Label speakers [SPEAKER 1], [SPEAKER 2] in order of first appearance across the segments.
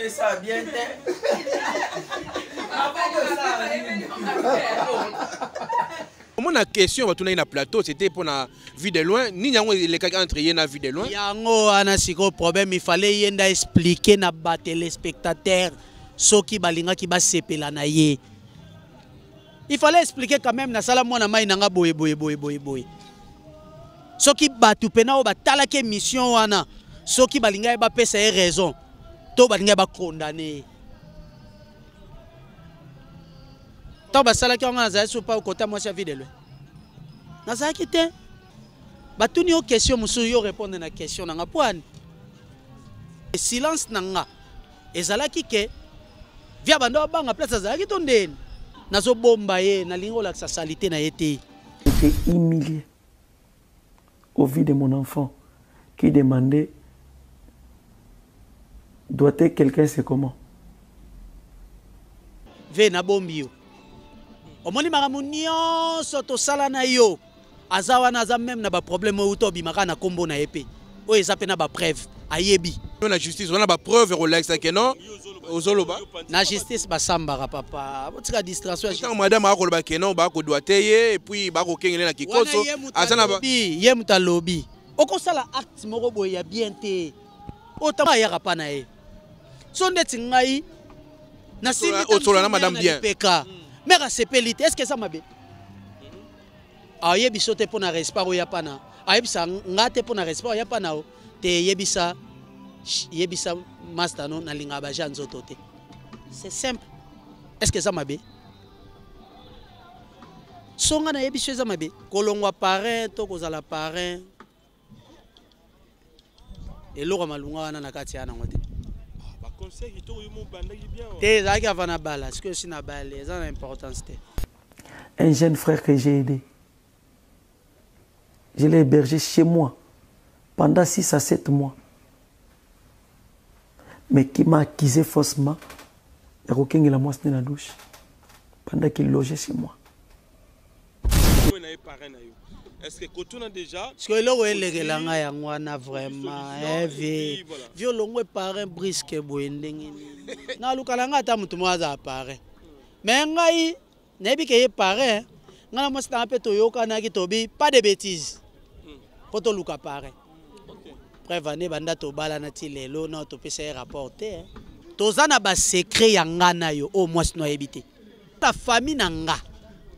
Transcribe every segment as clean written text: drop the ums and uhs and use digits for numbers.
[SPEAKER 1] esa bien te.
[SPEAKER 2] Omona question batunaki na plateau, c'était mpo na Vue de loin, nini yango elekaki entre ye na Vue de loin?
[SPEAKER 3] Yango wana sikoyo problème, il fallait ye nde expliquer na ba téléspectateurs soki balingaki basepela na ye. Il fallait expliquer quand même nasala mwana mai na nga boye boye boye boye boye. Soki bato pena oyo batalaki émission wana, soki balingaki bapesa ye raison to balingaki bakondane ye. Ntango basalaki yango nazalaki so pa kota mwasi ya Vue de loin. Nazalaki te. Batuni yo question mosusu yo répondre na question na nga mpo ani silence na nga ezalaki ke via banda abanga place azalaki to ndeni nazobomba ye nalingi kolakisa salite na ye te.
[SPEAKER 4] J'étais humilié au vu de mon enfant qui demandait doiter quelqu'un c'est comment?
[SPEAKER 3] Ve nabombi yo omoni makambo nyonso tosala na yo aza wana aza meme na baproblème oyo uta obimaka na nkombo na ye mpe oyo eza mpe na bapreuve ayebi
[SPEAKER 2] na justice wana bapreuve ekolakisa ke non ozoloba
[SPEAKER 3] na justice basambaka papa botika distraction
[SPEAKER 2] ntango madame akoloba ke non bakodwa te ye epuis bakokengele na kikoso aza na
[SPEAKER 3] ye moto alobi okosala acte moko boye ya bien te oyo ntango ayaka mpa na ye so ndeti ngai
[SPEAKER 2] nasimbi na madame bien
[SPEAKER 3] peka mare asepeli te est ce que eza mabe ayebi so te mpo na respect oya mpa na ayebisa nga te mpo na respect oya mpa na o te yebisa yebisa master no nalingaka baja nzoto te c'est simple est ce que eza mabe so nga nayebi so eza mabe kolongwa parrain to kozala parrain eloko ya malunga wana na kati ya nango te te ezalaki avant na bala sikoyo si na bale eza na importance te.
[SPEAKER 4] Un jeune frère que j'ai aidé, je l'ai hébergé chez moi pendant 6 à 7 mois, mais qui m'a accusé faussement ya kokengela mwasi na douche pendant qu'il logeait chez moi.
[SPEAKER 3] Sikoyo eloko elekela ngai yango wana vraiment eh, vie vie olongwe parrain brisque boye ndenge nini naluka na ngai ata moto moko azala parrain mais ngai nayebi ke ye parrain ngai na mwasi nanga mpe toyokanaki tobi pas de bêtise mpo toluka parrain preuve ane banda tobalana ti lelo na topesa ye rapport te toza na basecret ya nga na yo oyo mwasi no ayebi te ta famille na nga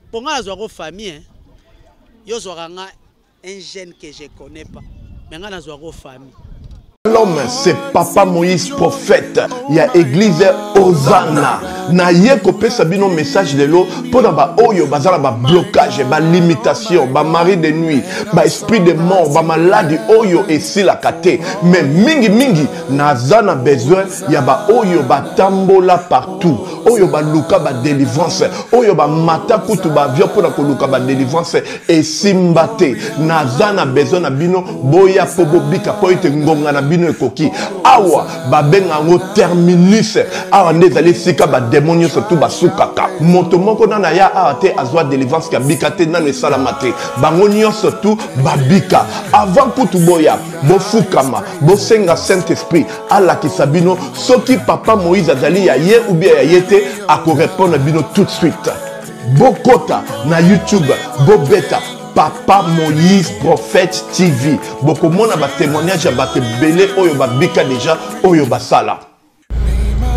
[SPEAKER 3] mpo nga nazwako famille hein. Yo zwaka nga un jeune que je connais pas mais nga nazwako famille.
[SPEAKER 5] L'homme, c'est Papa Moïse prophète. Il y a église Hosanna. Na ye kopesa bino message lelo pona ba oyo bazala ba blocage, ba limitation, ba mari de nuit, ba esprit de mort, ba maladie oyo esilaka te. Mais mingi mingi naza na besoin ya ba oyo batambola partout, oyo baluka ba délivrance, oyo bamata kutu ba avion pona koluka ba délivrance esimba te. Naza na besoin na bino boya po bobika po ete ngonga na bino ekoki. Awa babenga yango terminus, awa nde ezali esika ba demon nyonso tu basukaka. Moto moko nano aya awa te azwa délivrance kabika te, nano esalama te, bango nyonso tu babika. Avant kutu boya bofukama, bosenga Saint-Esprit alakisa bino soki Papa Moïse azali ya ye ou bien ya ye te, akorepondre bino tout de suite. Bokota na YouTube, bobeta Papa Moïse Prophète TV, bokomona ba témoignage ya bato ebele oyo babika deja, oyo basala.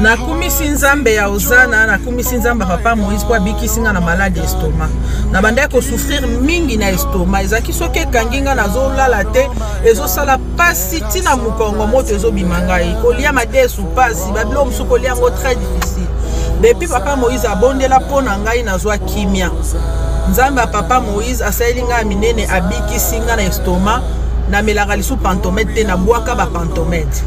[SPEAKER 6] Nakumisi Nzambe ya Ozana, nakumisi Nzambe ya Papa Moïse mpo abikisi nga na maladi estomac. Nabandaki kosouffrir mingi na estomac, ezalaki soki ekangi nga nazolala te, ezosala pasi ntina mokongo, moto ezobima ngai, kolia madesu pasi, babiloko mosusu kolia yango très difficile. Depuis Papa Moïse abondela mpo na ngai, nazwa kimia. Nzambe ya Papa Moïse asaleli ngai ya minene, abikisi ngai na estomac. Namelaka lisusu pantomètre te, nabwaka ba pantomètre.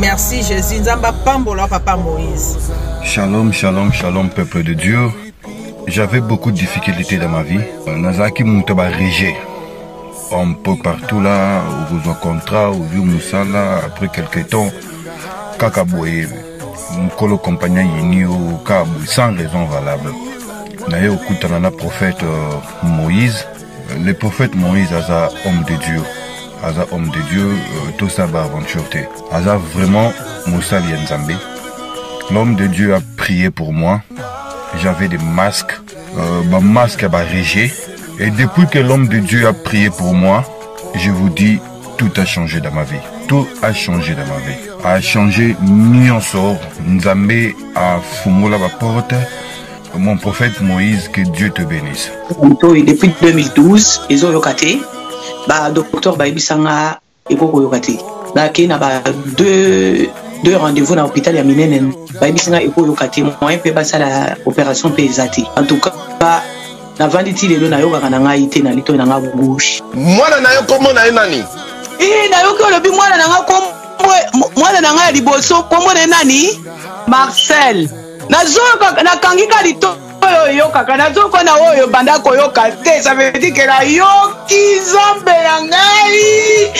[SPEAKER 6] Merci Jésus, Nzambe apambola Papa Moïse.
[SPEAKER 7] Shalom, shalom, shalom, peuple de Dieu. J'avais beaucoup de difficultés dans ma vie. Nazalaki moto ba rejet. Un peu partout là, okozwa contrat, ozwi mosala, après quelque temps, kaka boye, mokolo compagnie ayini yo, kaka boye, sans raison valable. Naye okutana na prophète Moïse. Le prophète Moïse aza homme de Dieu. Aza homme de Dieu, tosala ba aventure te. Aza vraiment mosali ya Nzambe. L'homme de Dieu a prié pour moi. J'avais des masques, euh, bah, masque à rejet. Et depuis que l'homme de Dieu a prié pour moi, je vous dis, tout a changé dans ma vie. Tout a changé dans ma vie. A changé nyonso. Nzambe afungola ba porte. Mon prophète Moïse, que Dieu te bénisse.
[SPEAKER 1] Depuis 2012, ezoyoka te. Ba docteur bayebisa nga ekoki koyoka te. Bakei na ba deux deux rendez-vous na hôpital ya minene, bayebisi nga ekoyoka te, moyen mpe basala opération mpe eza te. En tout cas navandi ti lelo nayokaka na ngai te na litoi na nga gauche.
[SPEAKER 5] Mwana na yo kombo na ye nani?
[SPEAKER 1] Ee, nayoki olobi mwana na nga kombo, mwana na ngai ya liboso kombo na ye nani? Marcel. Nazoyoka, nakangi ka litoi oyo oyokaka, nazoyoka na oyo banda koyoka te. Ça veut dire que nayoki Nzambe na ngai.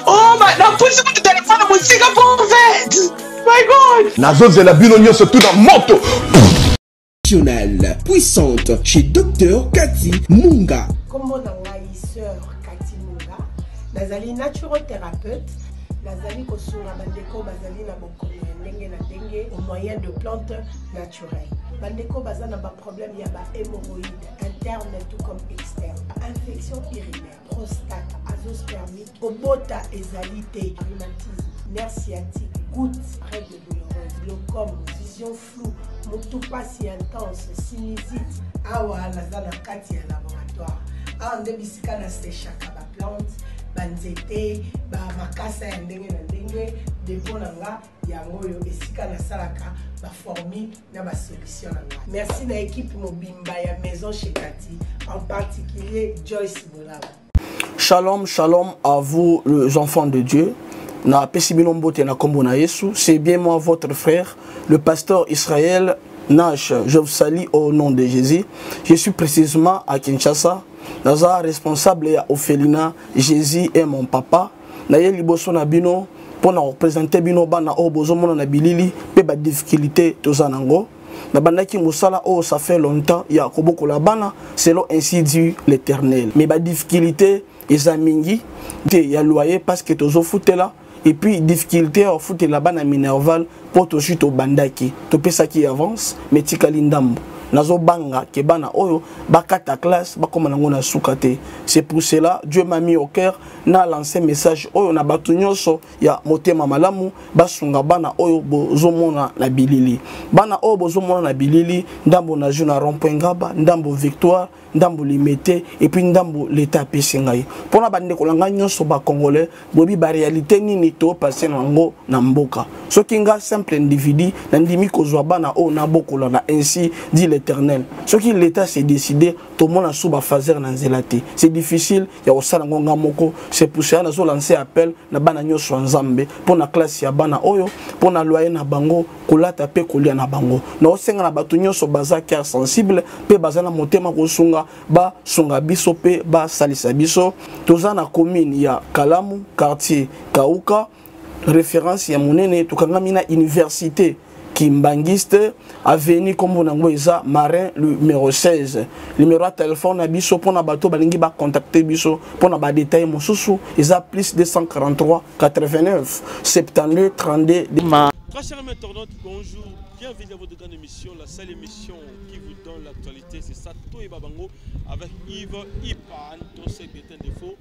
[SPEAKER 1] Oh, napusi kutu telefone mosika, prophète. My God.
[SPEAKER 5] Nazozela bino nyonso tu na moto.
[SPEAKER 8] Nationale puissante chez Dr Cathy Munga.
[SPEAKER 9] Kombo na ngai sœur Cathy Munga, nazali naturothérapeute, nazali kosunga bandeko bazali na bokono ya ndenge na ndenge au moyen de plantes naturelles. Bandeko baza na baproblème ya ba hémorroïdes interne tout comme externe, infection urinaire, prostate, azoospermie, kobota ezali te, rhumatisme, nerf sciatique, goutte, règle douloureuse, glaucome, vision floue, motu pasi intense, sinusite. Awa naza na kati ya laboratoire, awa nde bisika nasechaka baplante, banzete, bamakasa ya ndenge na ndenge. Depo na nga yango oyo, esika nasalaka baformule na basolution na nga. Merci na équipe mobimba ya Maison chez Kati, en particulier Joyce Bolaba.
[SPEAKER 4] Shalom, shalom à vous les enfants de Dieu. Na pesi bino mbote na kombo na Yesu. C'est bien moi, votre frère, le pasteur Israël Nash. Je vous salue au nom de Jésus. Je suis précisément à Kinshasa. Naza responsable ya orphelinat Jésus est mon papa. Naye liboso na bino mpona koprésenter bino bana oyo bozomona na bilili mpe badifficulté toza nango. Nabandaki mosala oyo ça fait longtemps ya kobokola bana selon ainsi dit l'Éternel, mais badifficulté eza mingi te ya loyer parce que tozofutela, et puis difficulté ya kofutela bana minerval mpo tozwi, tobandaki, topesaki avance mais tikali ndambo. Nazobanga ke bana oyo bakata classe, bakóma nango na suka te. C'est pour cela Dieu m'a mis au cœur na lancer message oyo na bato nyonso ya motema malamu, basunga bana oyo bozomona na bilili. Bana oyo bozomona na bilili, ndambo nazwi na rond-point Ngaba, ndambo Victoire, ndambo Limete, et puis ndambo l'État apesi ngai. Mpona bandeko na ngai nyonso bacongolais, boyebi baréalité nini topase na yango na mboka. Soki nga simple individu nandimi kozwa bana oyo nabokola na ainsi dit l'Éternel, soki l'État s'est décidé, tomona su bafaser na nzela te, c'est difficile ya kosala yango nga moko. C'est pour cela nazolancer appel na bana nyonso ya Nzambe mpo na classe ya bana oyo, mpo na loyer na bango, kolata mpe kolia na bango. Naosenga na bato nyonso baza cœur sensible mpe baza na motema kosunga, basunga biso mpe basalisa biso. Toza na commune ya Kalamu, quartier Kauka, référence ya monene. Tokangami na université Kimbangiste, avenue kombo nango eza Marin numéro 16. Numéro ya telefone na biso mpona bato balingi bacontacte biso mpona badetail mosusu eza plus 243 89 72 32.
[SPEAKER 10] Ma. Très chers internautes, bonjour, bienvenue à votre grande émission, la seule émission qui vous donne l'actualité, c'est ça, Toyeba Bango, avec Yves Ipan, tout défaut.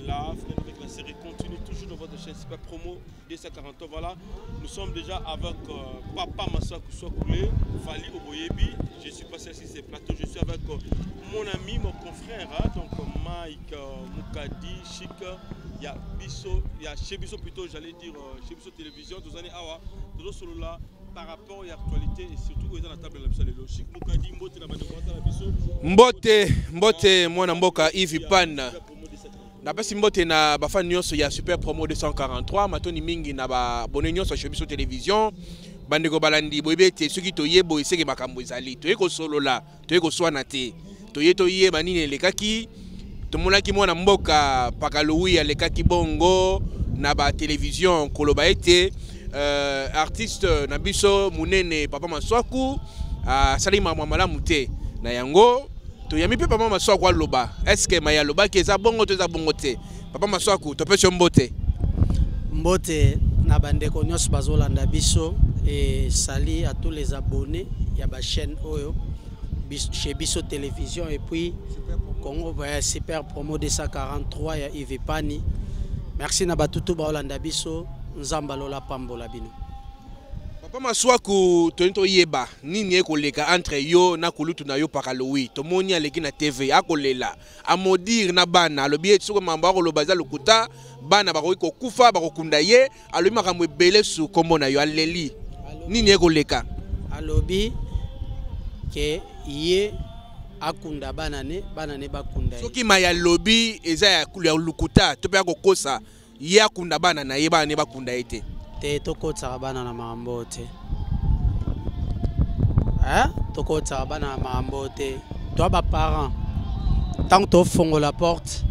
[SPEAKER 10] La avec la série continue toujours dans votre chaîne Super Promo 243. Voilà, nous sommes déjà avec Papa Masuaku Sokoulé, Fali Oboyebi. Je suis passé sur ces plateaux, je suis avec mon ami, mon confrère, hein, donc Mike Mukadi, Chic, il y a Bisso, il y a chez Bisso plutôt, j'allais dire chez Bisso Télévision, tous années Awa, tous là par rapport à l'actualité et surtout dans la table de la lelo. Chic Mukadi, mbote na bande na biso.
[SPEAKER 2] Mbote, mbote mwana mboka Yves Pan. Napesi mbote na bafan nyonso ya Super Promo 243, matoni mingi na babone nyonso ya chez Biso Télévision. Bandeko balandi, boyebi ete soki toyebo eseke makambo ezali, toye kosolola, toye koswana te, toye toyeba nini elekaki. Tomonaki mwana mboka Pakalowi alekaki bongo na batelevizio koloba ete artiste na biso monene Papa Maswaku asali makambo malamu te. Na yango toyami mpe Papa Maswaku aloba est-ce maye alobaki eza bongo to eza bongo te. Papa Maswaku, topesi yo mbote.
[SPEAKER 3] Mbote na bandeko nyonso bazolanda biso. Et salut à tous les abonnés ya ba chaîne oyo chez Biso Télévision et puis Congo ouais, Super Promo 243 ya Yves Pani. Merci na batutu ba olanda biso Nzamba lola pambola bino.
[SPEAKER 2] Papa Masuaku toyini toyeba nini ekoleka entre yo na kulutu na yo Pakalowi. Tomoni aleki na TV akolela amodire na bana alobi ye soki mambo akoloba eza lokuta bana bakoki kokufa bakokunda ye alobi makambo ebele su kombo na yo aleli nini ekoleka
[SPEAKER 3] alobi ke ye akunda bana ne bana ne bakunda ye
[SPEAKER 2] soki maye alobi eza ya lokuta to mpe akokosa ye akunda bana na ye bana ne bakunda ye te
[SPEAKER 3] te tokotisaka bana na makambo oyo te eh? tokotisaka bana na makambo oyo te toa baparent ntango tofongola porte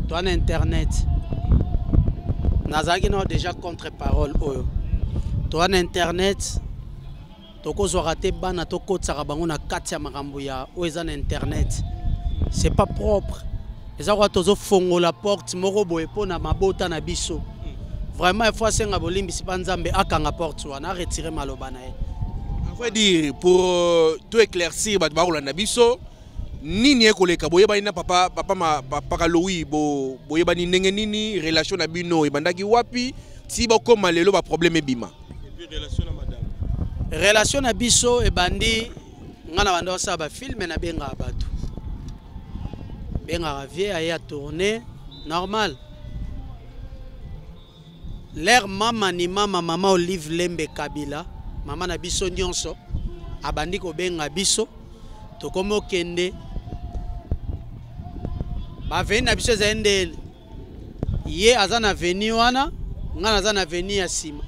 [SPEAKER 3] toa na internet nazalaki nao déjà contre parole oyo toa na internet tokozwaka te bana tokotisaka bango na kati ya makambo ya oyo eza na internet c'est pas propre eza kwa tozofongola porte moko boye mpo na mabota na biso vraiment il faut asenga bolimbisi mpa nzambe akanga porte wana aretire maloba na ye
[SPEAKER 2] à vrai dire pour euh, tout éclaircir bato bakolanda biso nini ekoleka boyebani na papa papa ma, papa Louis bo boyebani ndenge nini relation na bino ebandaki wapi ti bokoma lelo ba problème ebima
[SPEAKER 10] relation na madame
[SPEAKER 3] relation na biso ebandi nga na banda osala bafilme nabengaka bato bengaka vie aye atourne normal l'air mama ni mama mama olive lembe kabila mama na biso nyonso abandi kobenga biso tokomi okende baveni na biso ezali nde ye aza na veni wana nga naza na veni ya nsima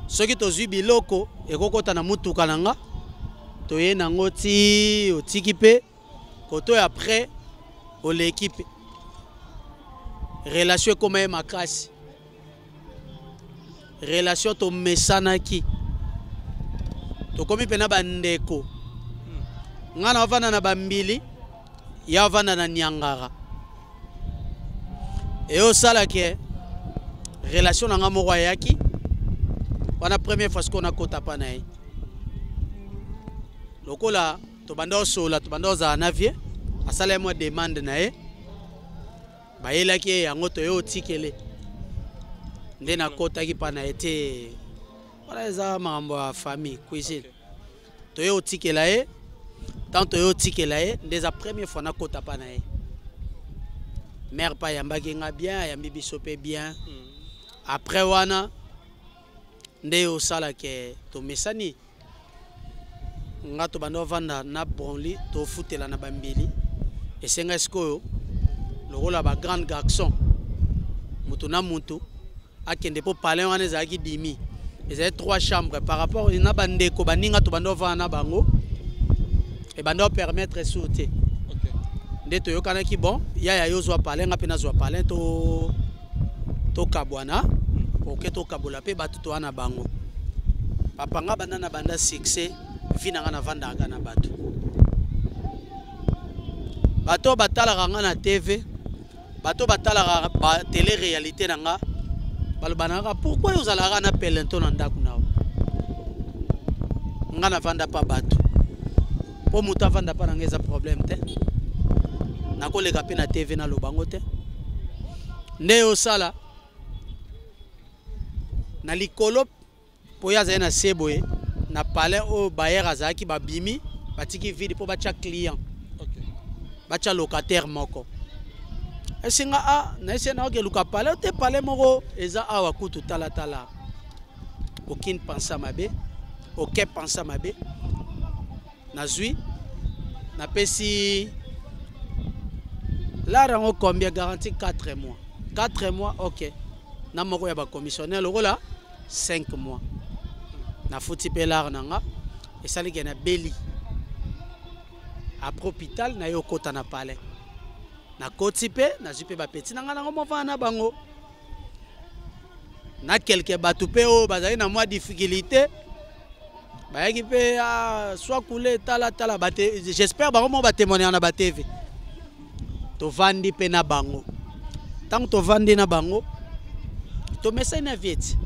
[SPEAKER 3] soki tozwi biloko ekokota na motuka na nga toye nango ti otiki mpe koto ya après oleki mpe relation ekoma ye makasi relation tomesanaki tokomi mpena bandeko ngai naofanda na bambili ye avanda na niangara eyosala ke relation na nga moko ayaki wana première fois sikoyo nakota mpa na ye lokola tobanda osola tobanda ozala na vie asala ye mwa demande na ye bayelaki ye yango toye otikele nde nakotaki mpa na ye te wana eza makambo ya famille cuisine okay. toye otikela ye tant toye otikela ye nde eza première fois nakota mpa na ye mare mpe ayambaki nga bien ayambi biso mpe bien mm. après wana nde osala ke tomesani nga tobanda ovanda na bronly tofutela na bambili esengai sikoyo lokola ba grande garçon moto na moto akende mpo palin wana ezalaki dimi ezali trois chambres par rapport na bandeko baninga tobanda ovanda na bango ebanda opermettre sur te nde toyokanaki bon yaya yo ozwa palin nga mpe nazwa palin to tokabwana oke tokabola mpe bato toa na bango papa nga banda na banda succès vi na nga navandaka na bato bato batalaka nga na tv bato batalaka ba tele réalité na nga baloba na kaka pourquoi ozalaka na pelento na ndako na yo nga navanda pa bato mpo moto avanda pa na nga eza problème te nakoleka mpe na tv naloba yango te nde osala na likolo mpo ye azali na se boye na palais oyo bayer azalaki babimi batiki vide mpo batya client okay. batya locataire moko esinga a ah, naese naoke luka palais te palais moko eza awa kutu talatala aucune pensa mabe aucun pensa mabe nazwi napesi lar yango combien garantie 4 mois 4 mois ok na moko ya bacommissionnaire lokola 5 mois nafuti mpe lar na nga esali ke nabeli après hôpital naye okota na palais nakoti mpe nazwi mpe bapeti na ngai nango mofana na bango na kelke bato mpe oyo bazali na mwa difficulté bayaki mpe ah, soit coule tala tala bate j'espère bango moko batémoignaka na batv tovandi mpe na bango ntango tovandi na bango tomesani na vieti.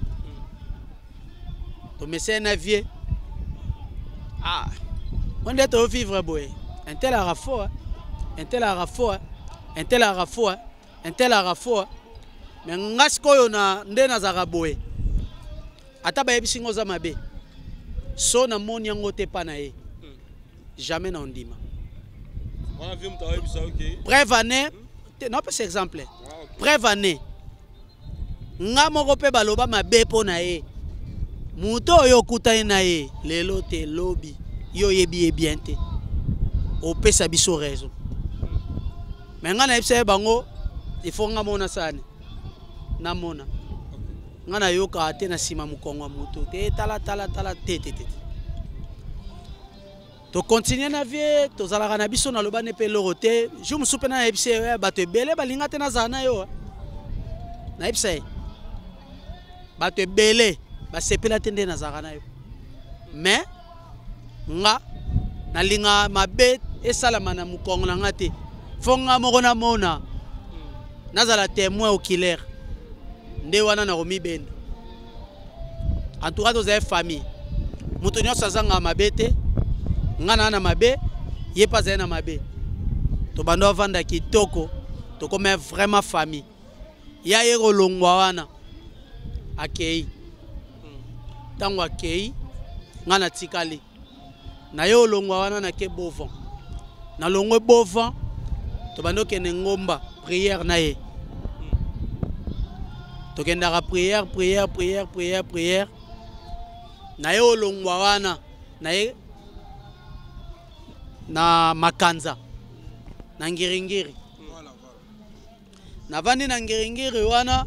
[SPEAKER 3] Tomesani na vie. Ah, on nde tovivre boye. Un tel aka fort, un tel aka fort, un tel aka fort, un tel aka fort. Mais nga sikoyo na nde nazalaka boye. Ata bayebisi nga oza mabe. So namoni yango te pa na ye. Jamais na ondima. Preuve année, napesa exemple. Preuve année. Nga moko mpe baloba mabe mpo na ye. Moto oyo okutani na ye lelo te lobi, yo oyebi ye bien te, opesa biso raison. Mais nga nayebisa ye bango, il faut nga mona sani namona nga nayokaka te na nsima mokongo ya moto te, tala tala tala te te te. Tokontinue na vie, tozalaka na biso, naloba ne mpe eloko te. Jour mosusu mpe nayebisa ye, bato ebele balinga te nazala na yo. Nayebisa ye bato ebele basepela te nde nazalaka na yo, mais nga nalinga mabe esalama na mokongo na nga te, fo nga moko namona, nazala témoin oculaire, nde wana nakomibenda. En tout cas tozali famille, moto nyonso azangaka mabe te. Nga na na mabe, ye mpe azali na mabe, tobanda ovanda kitoko, tokoma vraiment famille. Ya ye kolongwa wana akei, ntango akei nga natikali na ye. Olongwa wana nake Bovan, nalongwe Bovan, tobandi okende ngomba prière na ye. Tokendaka prière, prière, prière, prière, prière na ye. Olongwa wana na ye na Makanza na Ngiringiri. Navandi na Ngiringiri wana,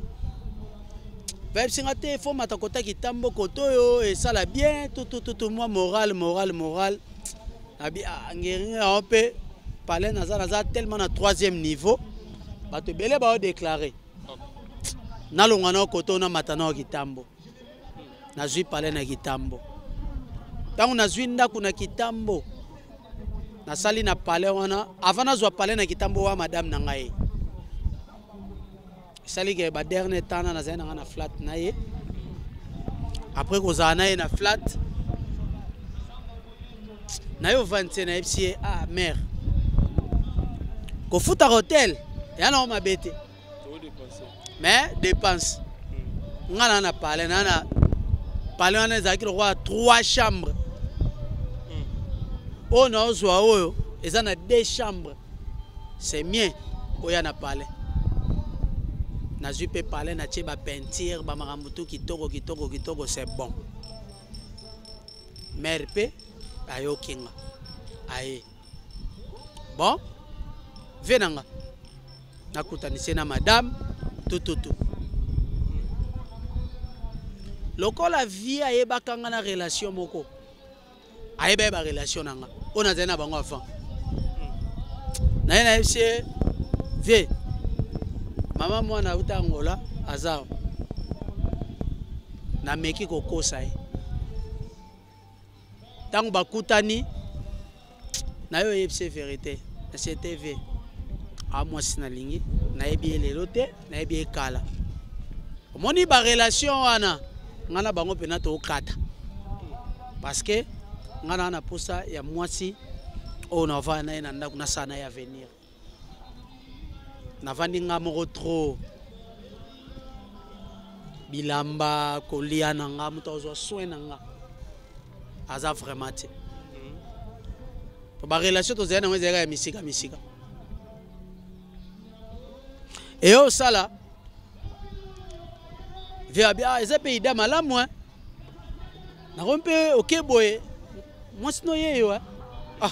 [SPEAKER 3] bayebisi nga te fo mata kota kitambo, koto oyo esala bien tutututu, mwa moral moral moral. Nabi ah, Ngiringiri yango mpe palais naza naza tellement na troisième niveau, bato ebele baodéclare. Nalongwa na koto, namata na kitambo, nazwi palais na kitambo. Ntango nazwi ndako na kitambo, nasali na palais wana. Avant nazwa palais na kitambo wa madame na ngai, esali ke ba dernier temps na nazali na ngai na flat na ye. Après kozala na ye na flat na ye, ovandi te, nayebisi ye: ah mare, kofutaka hotel eya nango mabe te, mais dépense nga na na palais na na palais wana ezalaki lokola trois chambres. Oyo naozwa oyo eza na deux chambres, c'est mieux oya na palais. Nazwi mpe palais, natie bapeinture, bamakambo tu kitoko kitoko kitoko, c'est bon. Mare mpe ayoki nga, aye bon vie na nga, nakutanisi na madame tututu. Lokola vie ayebaka nga na relation moko, ayeba ye barelation na nga oyo nazali na bango avant na ye. Nayebisi ye: vie, mama mwana auta Angola aza. Nameki kokosa ye. Ntango bakutani na yo, oyebisi ye vérité na CTV: a mwasi nalingi, nayebi ye lelo te, nayebi ye kala. Omoni barelation wana, ngai na bango mpena tokata, parce que ngai naa na posa ya mwasi oyo navanda na ye na ndako, nasala na ye avenir. Navandi nga moko trop, bilamba, kolia na nga, moto azwa soin na nga aza vraiment te. Po barelation tozali nango ezalaka ya misika misika. Eyo osala vie abi, ah, eza mpe ida malamu hein. Nakomi mpe oke boye, mwasi no yeyo. Ah,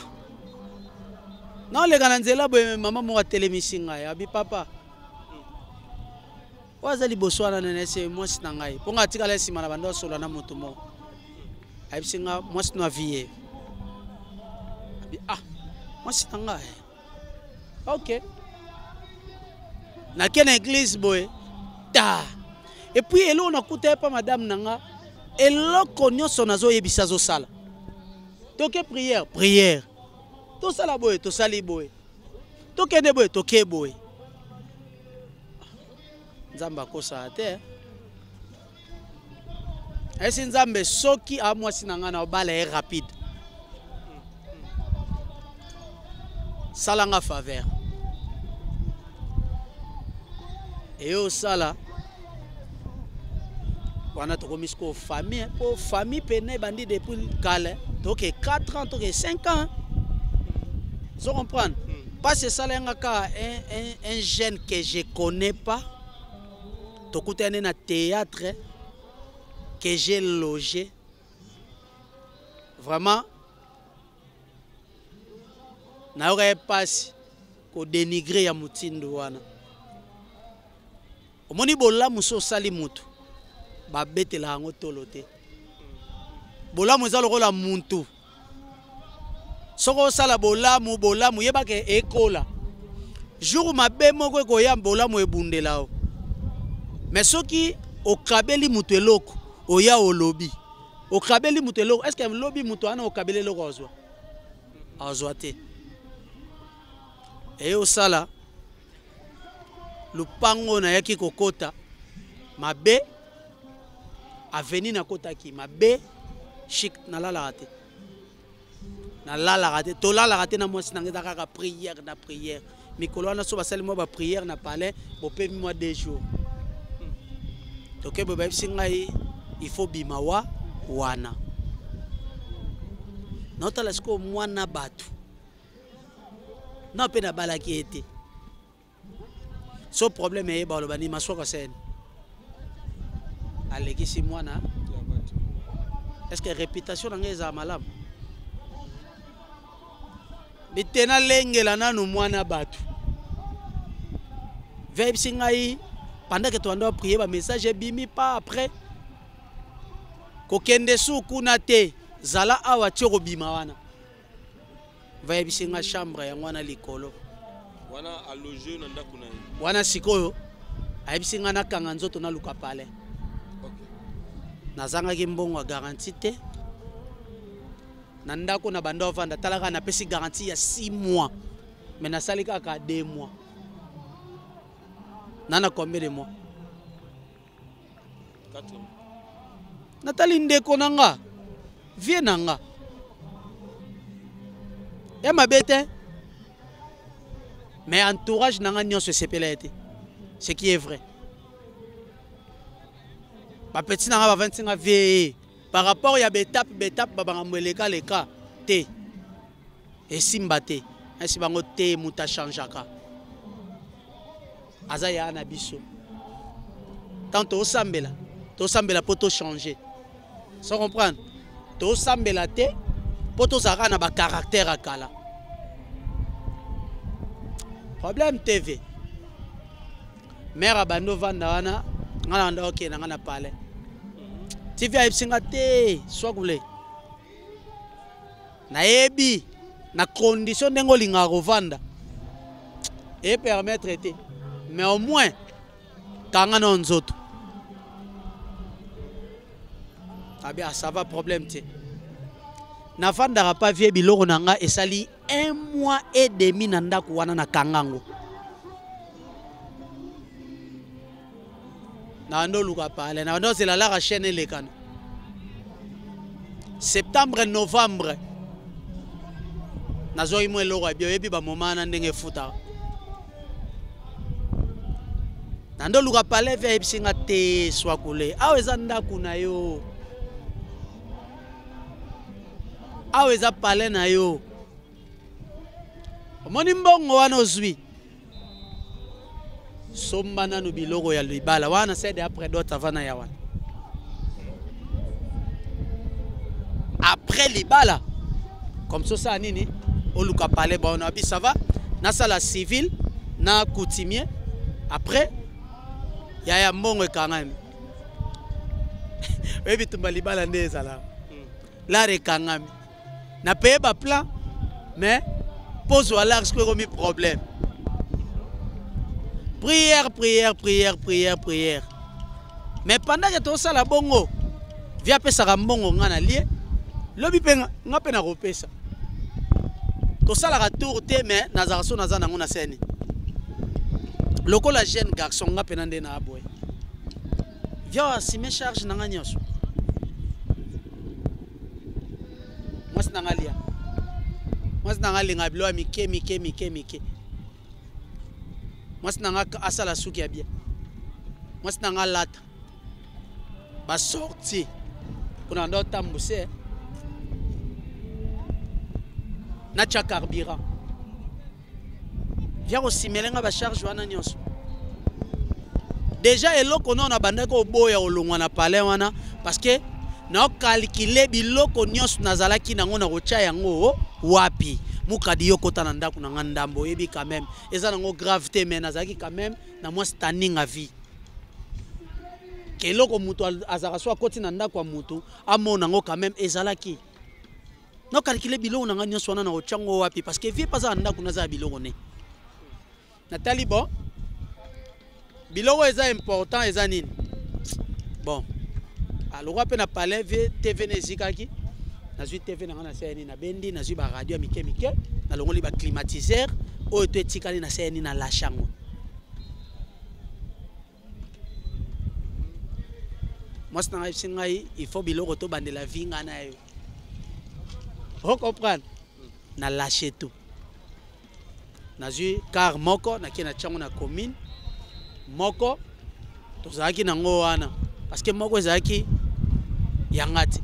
[SPEAKER 3] naoleka na nzela boye, mama moko atelemisi ngai, abi: papa oyo aza liboso wana nene ese mwasi na ngai, mpo ngai atikala nsima na bando asola na moto moko. Ayebisi nga: mwasi no avi ye. Abi: ah, mwasi na ngai, ok. Nake na église boye ta, et puis eloko nakuta ye mpa madame na nga, eloko nyonso nazoyebisa azosala. Toke prière, prière, tosala boye, tosali boye, tokende boye, toke boye. Nzambe akosala te. Nayebisi Nzambe soki a mwasi na ngai na obala ye rapide. Sala nga faveur. Eyo sala wana tokomi sikoyo famille mpo famille pene ebandi depuis kala toke 4 ans toke 5 ans ozo comprendre mpasi esala yanga kaka un, un, un jeune que je connais pas tokutani na théâtre que j'ai logé vraiment nayoka ye mpasi kodenigre ya motindo wana omoni bolamu so osali motu babetela yango tolo te bolamu eza lokola muntu soki osala bolamu bolamu yebaka ekola jour mabe moko ekoya bolamu ebundela yo me soki okabeli moto eloko oya olobi okabeli moto eloko estce lobi moto wana okabeli eloko azwa azwa te eye osala lupango nayaki kokota mabe aveni nakotaki mabe chic nalalaka te nalalaka te tolalaka te na mwasi na ngai eza kaka prière na prière mikolo wana so basali mwa baprière na palais bopemi mwa deux jours toke boye bayebisi ngai il faut bima wa wana naotala sikoyo mwana bato na mpe nabalaki ye te so problème eyeba oloba nini maswaka sene alekisi mwana est ce que réputation na ngai ezala malamu bite nalengela nanu mwana bato veyebisi ngai pendant que toanda prier bamessage ebimi pa après kokende su kuna te zala awa ti okobima wana vayebisi nga chambre yango wana likolo
[SPEAKER 10] wana aloge na ndako na ye
[SPEAKER 3] wana sikoyo ayebisi nga nakanga nzoto naluka palais okay. nazangaki mbongo ya garantie te na ndako na banda ovanda tala kaka napesi garantie ya 6 mois mais nasali kaka 2 mois na na combien de mois natali ndeko na nga vie na nga ya mabe te mais entourage na nga nyonso esepela ye te ce qui est vrai bapeti na nga bavandisi nga vie par rapport ya baetape baetape babangambo elekaleka te esimba te nasi bango te moto achangeaka aza ya na biso tant tosambela tosambela mpo tochange so comprendre tosambela te mpo tozalaka na bacaractère ya kala problème tv mare abandi ovanda wana ngai na banda okende ngai na palais tv ayebisi nga te swakule nayebi na condition ndenge olingaka kovanda e permettre te mais au moins kanga na nzoto abi ah, ça va problème te nafandaka pa vie biloko na nga esali un mois et demi na ndako wana na kanga yango na banda oluka pale na banda ozela laka chaîne elekana septembre novembre nazwaki mwa eloko ya bia oyebi bamoma wana ndenge efutaka na nde oluka palais ve ayebisi nga te swakule awa eza ndako na yo awa eza palais na yo omoni mbongo wana ozwi somba nanu biloko ya libala wana sede après dot avant na ya wana après libala comme ça osala nini oluka palais bon abi ça va nasala civil na coutumier après yaya mbongo ekangami oyebi tumba libala nde ezala lar ekangami na paye ba plan mais pozwa lar sikoyo ekomi problème prière prière prière prière prière mais pendant ke tosala bongo vi apesaka mbongo nga na lie lobi mpe nga mpe nakopesa tosalaka tour te mais nazalaka so naza nango na sene lokola jeune garçon nga mpena nde na aboye via asime charge na nga nyonso. Mwasi na nga lia. Mwasi na nga alinga biloko ya mike mike mike mike. Mwasi na nga asala suki ya bien. Mwasi na nga alata. Ba sortie. Kuna ndo tambuse. Na cha carburant. Via kosimele nga ba charge wana nyonso. Déjà eloko no na bandaki oboya olongwa na palais wana parce que na calculer biloko nyonso nazalaki nango na kotya yango wapi. Mukadi yo kota na ndako na nga ndambo oyebi quand même eza nango grave te mais nazalaki quand même na mwa standing à vie. Eloko moto azalaka so akoti na ndako ya moto amona yango quand même ezalaki. Na calculer biloko na nga nyonso wana na kotya yango wapi parce que vie mpe aza na ndako naza ya biloko ne. Natali bon biloko eza important eza nini bon alokwa mpe na palais vie TV na ezikaki nazwi TV na nga na seni nabendi nazwi ba radio ya mike mike nalongoli ba climatiseur oyo to etikali na seni na lâche yango. Mwasi na ngai ayebisi ngai il faut biloko tobandela vie ngai na yo. O comprendre? Na lâche tout. Nazwi car moko nakie na tiango na commune moko tozalaki nango wana parce que moko ezalaki yanga te.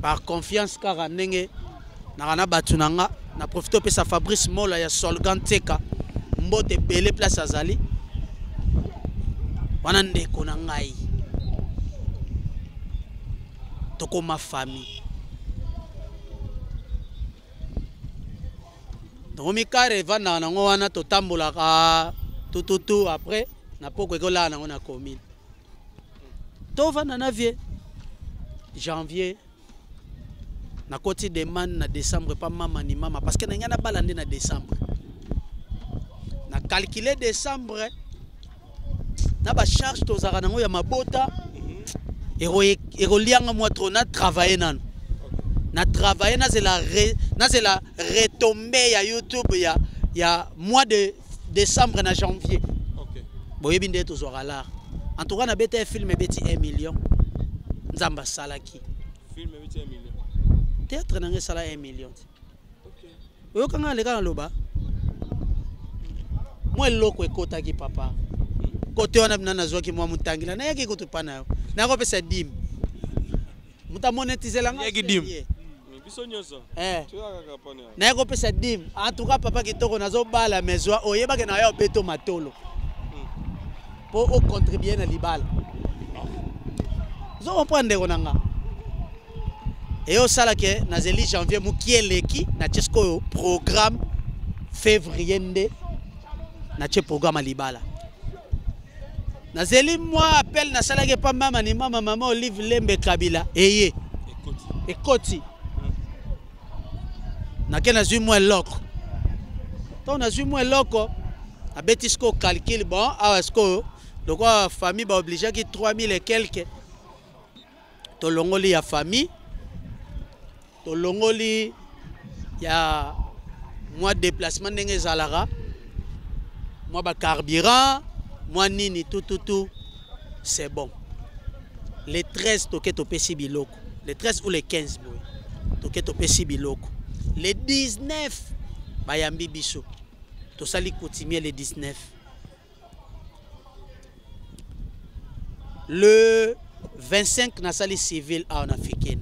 [SPEAKER 3] Par confiance kaka ndenge naka na bato na nga na profite opesa Fabrice Mola ya Solgan Teka mbote ebele place azali wana ndeko na ngai tokoma famille. Tokomi kare evandaka nango wana totambolaka tututu après na poko ekolala nango na commune. Tovanda na vie janvier nakoti demande na décembre pa mama ni mama parce que na ngai nabala nde na décembre. Na calculer décembre na ba charge tozalaka nango ya mabota ekolianga mwa trop na travailler nano. Na travailler nazela re, nazela retomber ya YouTube ya mois de décembre na janvier. Boyebi nde tozwaka l'art. En tout cas na beta film ebeti 1 million. Nzamba salaki.
[SPEAKER 10] Film ebeti 1 million.
[SPEAKER 3] Théâtre na ngai sala 1 million. Oyoka nga leka na loba. Mwa eloko ekotaki papa. Kote wana bina nazwaki mwa mutangila nayaki kutu pa na yo. Nakopesa dime. Mutu amonétisela nga.
[SPEAKER 2] Yaki dime.
[SPEAKER 10] Biso nyonso. Toyaka kaka pa na yo.
[SPEAKER 3] Nayaki kopesa dime. En tout cas papa kitoko nazobala mezwa oyebake na yo beto matolo. Po o contribuer na libala. Ozo comprendre ndeko na nga. Et au sala ke nazeli janvier mukie leki na tie sikoyo programme février nde na tie programme ya libala. Nazeli mwa appel nasalaki epa mama ni mama, mama Olive Lembe Kabila eye ekoti. Nake nazwi mwa eloko. Ntango nazwi mwa eloko, abeti sikoyo calcul, bon, awa sikoyo lokola famille ba obligeaki 3000 et quelques, tolongoli ya famille, tolongoli ya mwa déplacement ndenge ezalaka, mwa ba carburant, mwa nini tout, tout, tout, c'est bon. Le 13 toke topesi biloko, le 13 ou le 15 boye toke topesi biloko, le 19 bayambi biso, tosali coutumier le 19. Le 25 nasali civil awa na Fikine.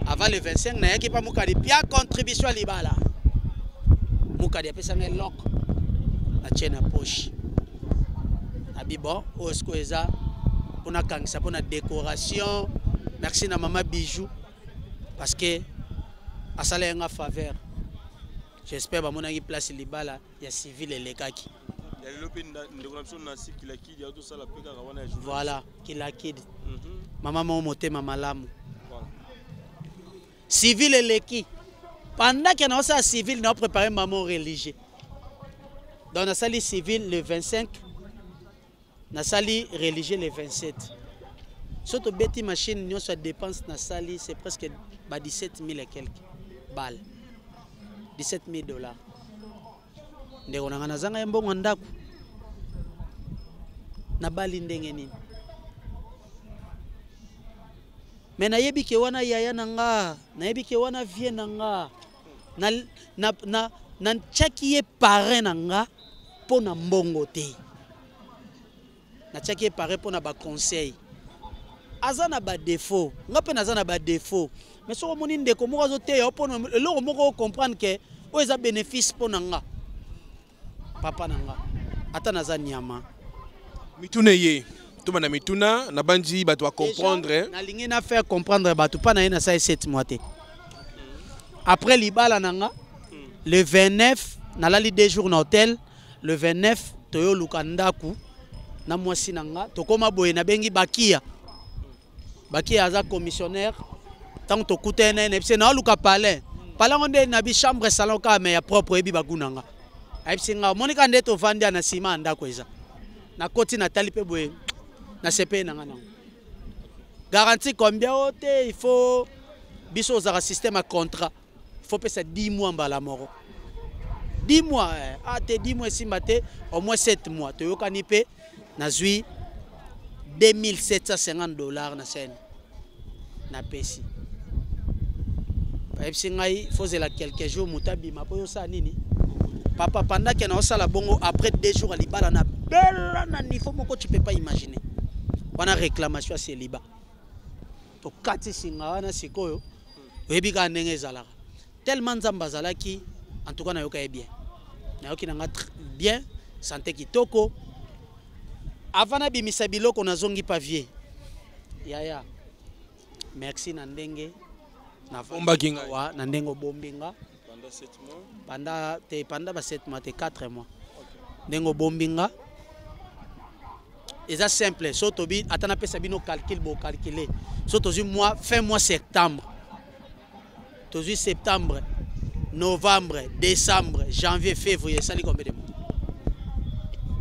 [SPEAKER 3] Avant le 25 nayaki pa Mukadi pia contribution ya libala. Mukadi apesanga eloko na tie na poche. Abi bon, oyo sikoyo eza mpona kangisa mpona décoration. Merci na mama Bijou parce que asala yanga faveur. J'espère bamonaki place libala ya civil elekaki.
[SPEAKER 10] Ya lelo pe ndeko na biso Nancy Kilakidi azosala pe kaka wana ya journaliste.
[SPEAKER 3] Voilà, Kilakidi. Mama moko motema malamu.
[SPEAKER 10] Voilà.
[SPEAKER 3] Civil eleki. Pendant que na osala civil, na préparer maman religieux. Donc nasali civil le 25, nasali religieux le 27. Soto beti machine nyonso ya dépense nasali, c'est presque ba 17 000 et quelques balles. 17 000 dollars. Ndeko na nga nazanga ye mbongo ndako. Nabali ndenge nini? Mais nayebi ke wana yaya na nga, nayebi ke wana vie na nga. Na na na natiaki ye parrain na nga mpo na mbongo te. Natiaki ye parrain mpo na ba conseil. Aza na ba défaut, nga mpe naza na ba défaut. Mais soki omoni ndeko moko azoteya yo mpo na eloko moko o comprendre ke oyo eza bénéfice mpo na nga. Papa na nga ata naza nyama.
[SPEAKER 2] Mituna eye tobanda mituna nabanzi bato ba comprendre.
[SPEAKER 3] Nalingi na faire comprendre bato mpa na ye nasali 7 mois te. Après libala na nga le 29 nalali 2 jours na hôtel, le 29 toyoluka ndaku na mwasi na nga tokoma boye nabengi Bakia. Bakia aza commissionnaire ntango tokutani na ye nayebisi ye naoluka palais palais yango nde na bi chambre salon kaka me ya propre oyebi bagu na nga ayebisi nga omoni kaka nde tovandi ya na nsima ya ndako eza nakoti natali mpe boye nasepeli na nga nango garantie combien o te il faut biso ozalaka système ya contrat il faut pesa 10 mois mbala moko 10 mois eh. ah te 10 mois esimba te au moins 7 mois toyokani mpe nazwi 2750 dollars na scène napesi bayebisi ngai fozela quelques jours moto abima mpo yosala nini papa pendant ke naosala bongo après 2 jours ya libala na bela na niveau moko tu peux pas imaginer wana réclamation ya celibat tokati singa wana sikoyo oyebi kaka ndenge ezalaka tellement nzambe azalaki en tout cas nayoka ye bien nayoki na nga bien santé kitoko avant nabimisa biloko nazongi pavier yaya merci na ndenge
[SPEAKER 2] nabombaki ngai
[SPEAKER 3] na ndenge obombi nga
[SPEAKER 10] pendant 7 mois
[SPEAKER 3] pendant te pendant ba 7 mois te 4 mois ndenge obombi nga eza simple so tobi ata napesa bino calcul bo calculer so tozwi mois fin mois septembre tozwi septembre novembre décembre janvier février esali combien de mois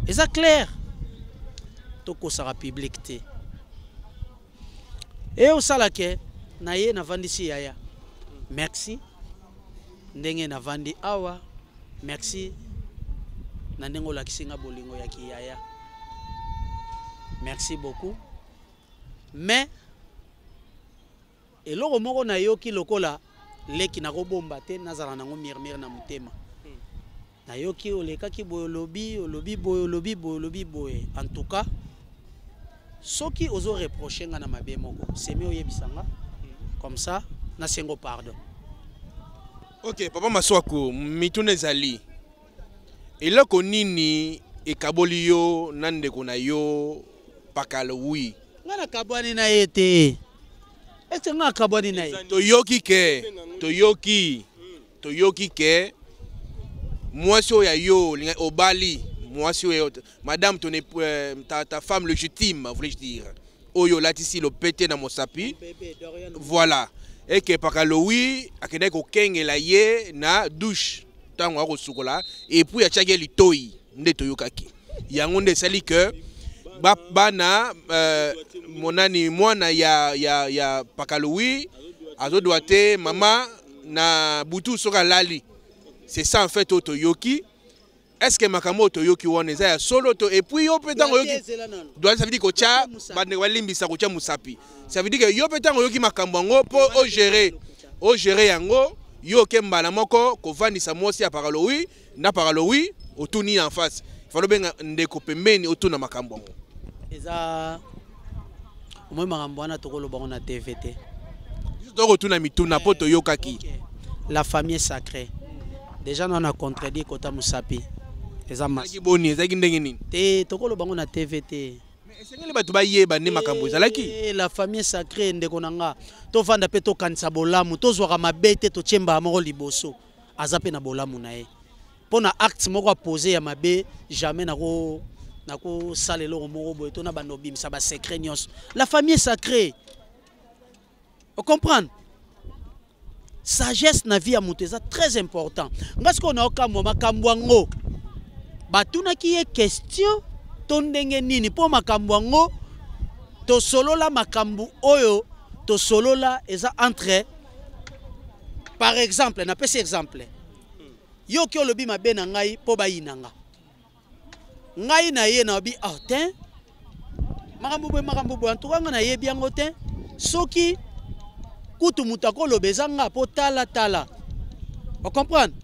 [SPEAKER 3] eza clair tokosaka public te e osala ke na ye navandisi yaya merci ndenge navandi awa merci na ndenge olakisi nga bolingo ya kiyaya merci beaucoup mais eloko moko nayoki lokola leki nakobomba te nazala nango murmure na motema nayoki olekaki boye olobi olobi boye olobi boye olobi boye en tout cas soki ozo reproche nga na mabe moko semi oyebisa nga comme ça nasengo pardon.
[SPEAKER 2] Ok papa Masuaku, mituna ezali eloko nini ekaboli yo na ndeko na yo Pakalowi?
[SPEAKER 3] Nga nakabwani na ye te. Est-ce que nga nakabwani na ye?
[SPEAKER 2] Toyoki ke toyoki toyoki ke mwasi oyo ya yo obali mwasi oyo madame ton euh, ta, ta femme légitime voulais-je dire oyo olatisi lopete na mosapi voilà eke pakalowi akendaki kokengela ye na douche ntango akosukola epuis atiaki ye litoi nde toyokaki yango nde esali ke ba, bana euh, monani mwana ya, ya, ya pakalowi azodwa te mama na butu soki alali c'est ça en fait oyo toyoki est ce que makambo oyo toyoki wana eza ya solo to et puis yo mpe ntango oyoki doit ça veut dire kotya bandeko balimbisa kotya mosapi ça veut dire que yo mpe ntango oyoki makambo yango mpo ogere ogere yango yo oke mbala moko kovandisa mwasi ya paralowi na paralowi otuni en face falo obenga ndeko pembeni otuna makambo yango
[SPEAKER 3] eza omoi makambo wana tokoloba ngo na tv te
[SPEAKER 2] biso tokotuna mituna mpo toyokaki
[SPEAKER 3] okay. La famille est sacrée déjà na na contredit kota mosapi eza
[SPEAKER 2] masi boni ezalaki ndenge nini
[SPEAKER 3] te tokoloba ngo na tv te
[SPEAKER 2] esengeli bato bayeba nde makambo ezalaki
[SPEAKER 3] eh, la famille sacrée ndeko na nga tovanda mpe tokanisa bolamu tozwaka mabe te totie mbala moko liboso aza mpe na bolamu na ye mpo na acte moko apose ya mabe jamais nako nakosala eloko moko boye to na banda obimisa basecret nyonso la famille est sacrée ocomprendre sagesse na vie ya moto eza très important nga sikoyo naokamwa makambo yango batunaki ye question to ndenge nini mpo makambo yango tosolola makambo oyo tosolola eza entre par exemple napesi exemple yo oki olobi mabe na ngai mpo bayina nga ngai na ye nayobi ah te makambo boye makambo boye antuka ngai nayebi yango te soki Kutu moto akoloba eza nga mpo tala tala. Ocomprendre?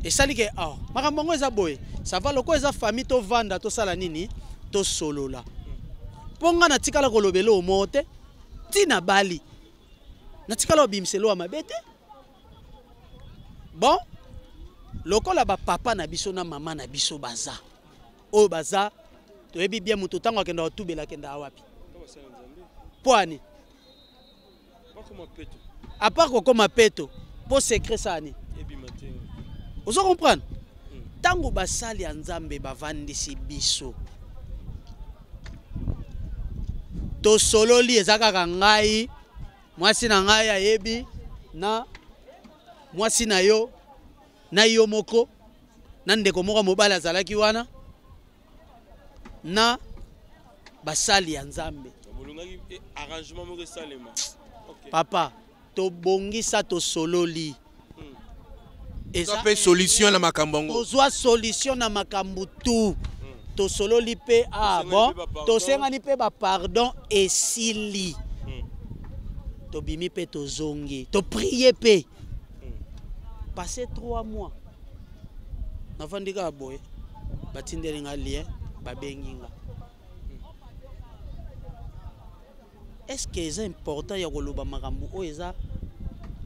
[SPEAKER 3] Esali ke ah, makambo yango eza boye. Ça va lokola eza famille tovanda tosala nini? Tosolola. Mpo nga natikala koloba eloko moko te. Tina bali. Natikala kobimisa eloko ya mabe te. Bon, lokola ba papa na biso na mama na biso baza. Oyo baza toyebi bien moto ntango akendaka kotubela akendaka wapi? Mpo ani? À part kokoma peto, mpo secret sala nini? Ozo comprendre? Ntango basali ya Nzambe bavandisi biso, tosololi, eza kaka ngai, mwasi na ngai ayebi, na mwasi na yo, na yo moko, na ndeko moko mobali azalaki wana, na basali ya Nzambe.
[SPEAKER 10] Bolongaki arrangement moko esalema.
[SPEAKER 3] Papa, tobongisa, tosololi.
[SPEAKER 2] Eza pe solution na makambo yango.
[SPEAKER 3] Tozwa solution na makambo tout. Tosololi pe, ah bon, tosengani pe ba pardon esili. Tobimi pe tozongi, toprier pe. Passé 3 mois, navandi kaka boye, batindeli nga lien, babengi nga. Est-ce que eza important ya koloba makambo oyo eza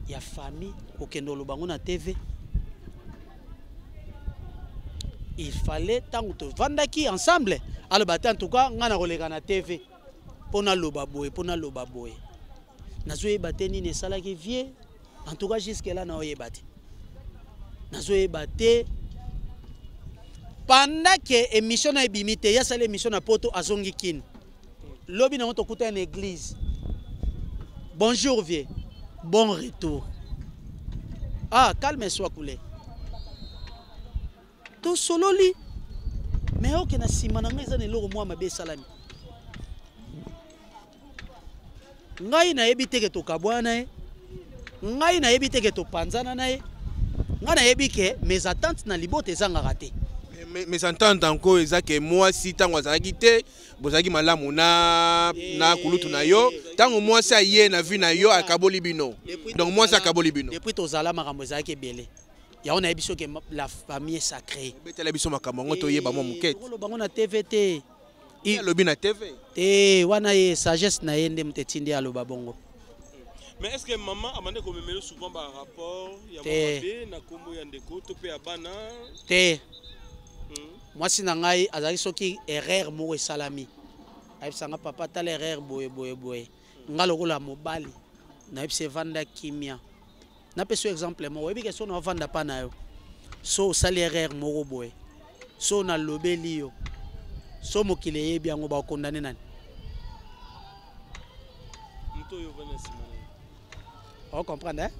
[SPEAKER 3] ya famille, kokende koloba yango na TV? Il fallait ntango tovandaki ensemble aloba te, en tout cas nga nakoleka na TV mpo naloba boye, mpo naloba boye. Nazoyeba te nini esalaki vie, en tout cas jusque là naoyeba te. Nazoyeba te. Pendant que émission na ebimi te, ya sala émission na poto azongi kin. Lobi nango tokuta na église. Bonjour vieux. Bon retour. Ah, calme soit coulé. Tosololi. Mais ok na sima na ngai eza na eloko mwa mabe esalami. Ngai nayebi te ke tokabwana na ye. Ngai nayebi te ke topanzana na ye. Ngai nayebi ke mes attentes na libota ezangaka te.
[SPEAKER 2] Mes attentes encore eza ke mwasi ntango azalaki te, bozalaki malamu na kulutu na yo. Ntango mwasi aye na vie na yo, akaboli bino. Donc mwasi akaboli bino.
[SPEAKER 3] Depuis tozala makambo ezalaki ebele. Yango nayebi soki la famille est sacrée.
[SPEAKER 2] Betela biso makambo yango toyeba mwa moke.
[SPEAKER 3] Tokoloba yango na TV te.
[SPEAKER 2] Ye alobi na TV.
[SPEAKER 3] Te, wana ye sagesse na ye nde moto etindi ye aloba bongo.
[SPEAKER 10] Mais est-ce que maman amande komemelo souvent ba rapport ya
[SPEAKER 3] Te.
[SPEAKER 10] mabe na kombo ya ndeko to pe ya bana?
[SPEAKER 3] Te. Mwasi na ngai azalaki soki erreur moko esalami. Ayebisa nga papa tala erreur boye boye boye. Nga lokola mobali nayebisa evanda kimia. Napesi yo exemple moko, oyebi ke so na ovanda pa na yo, so osali erreur moko boye, so nalobeli yo, so mokili eyebi yango, bakondane nani?
[SPEAKER 10] Moto oyo ovandi na nsima na ye.
[SPEAKER 3] O comprendre, hein?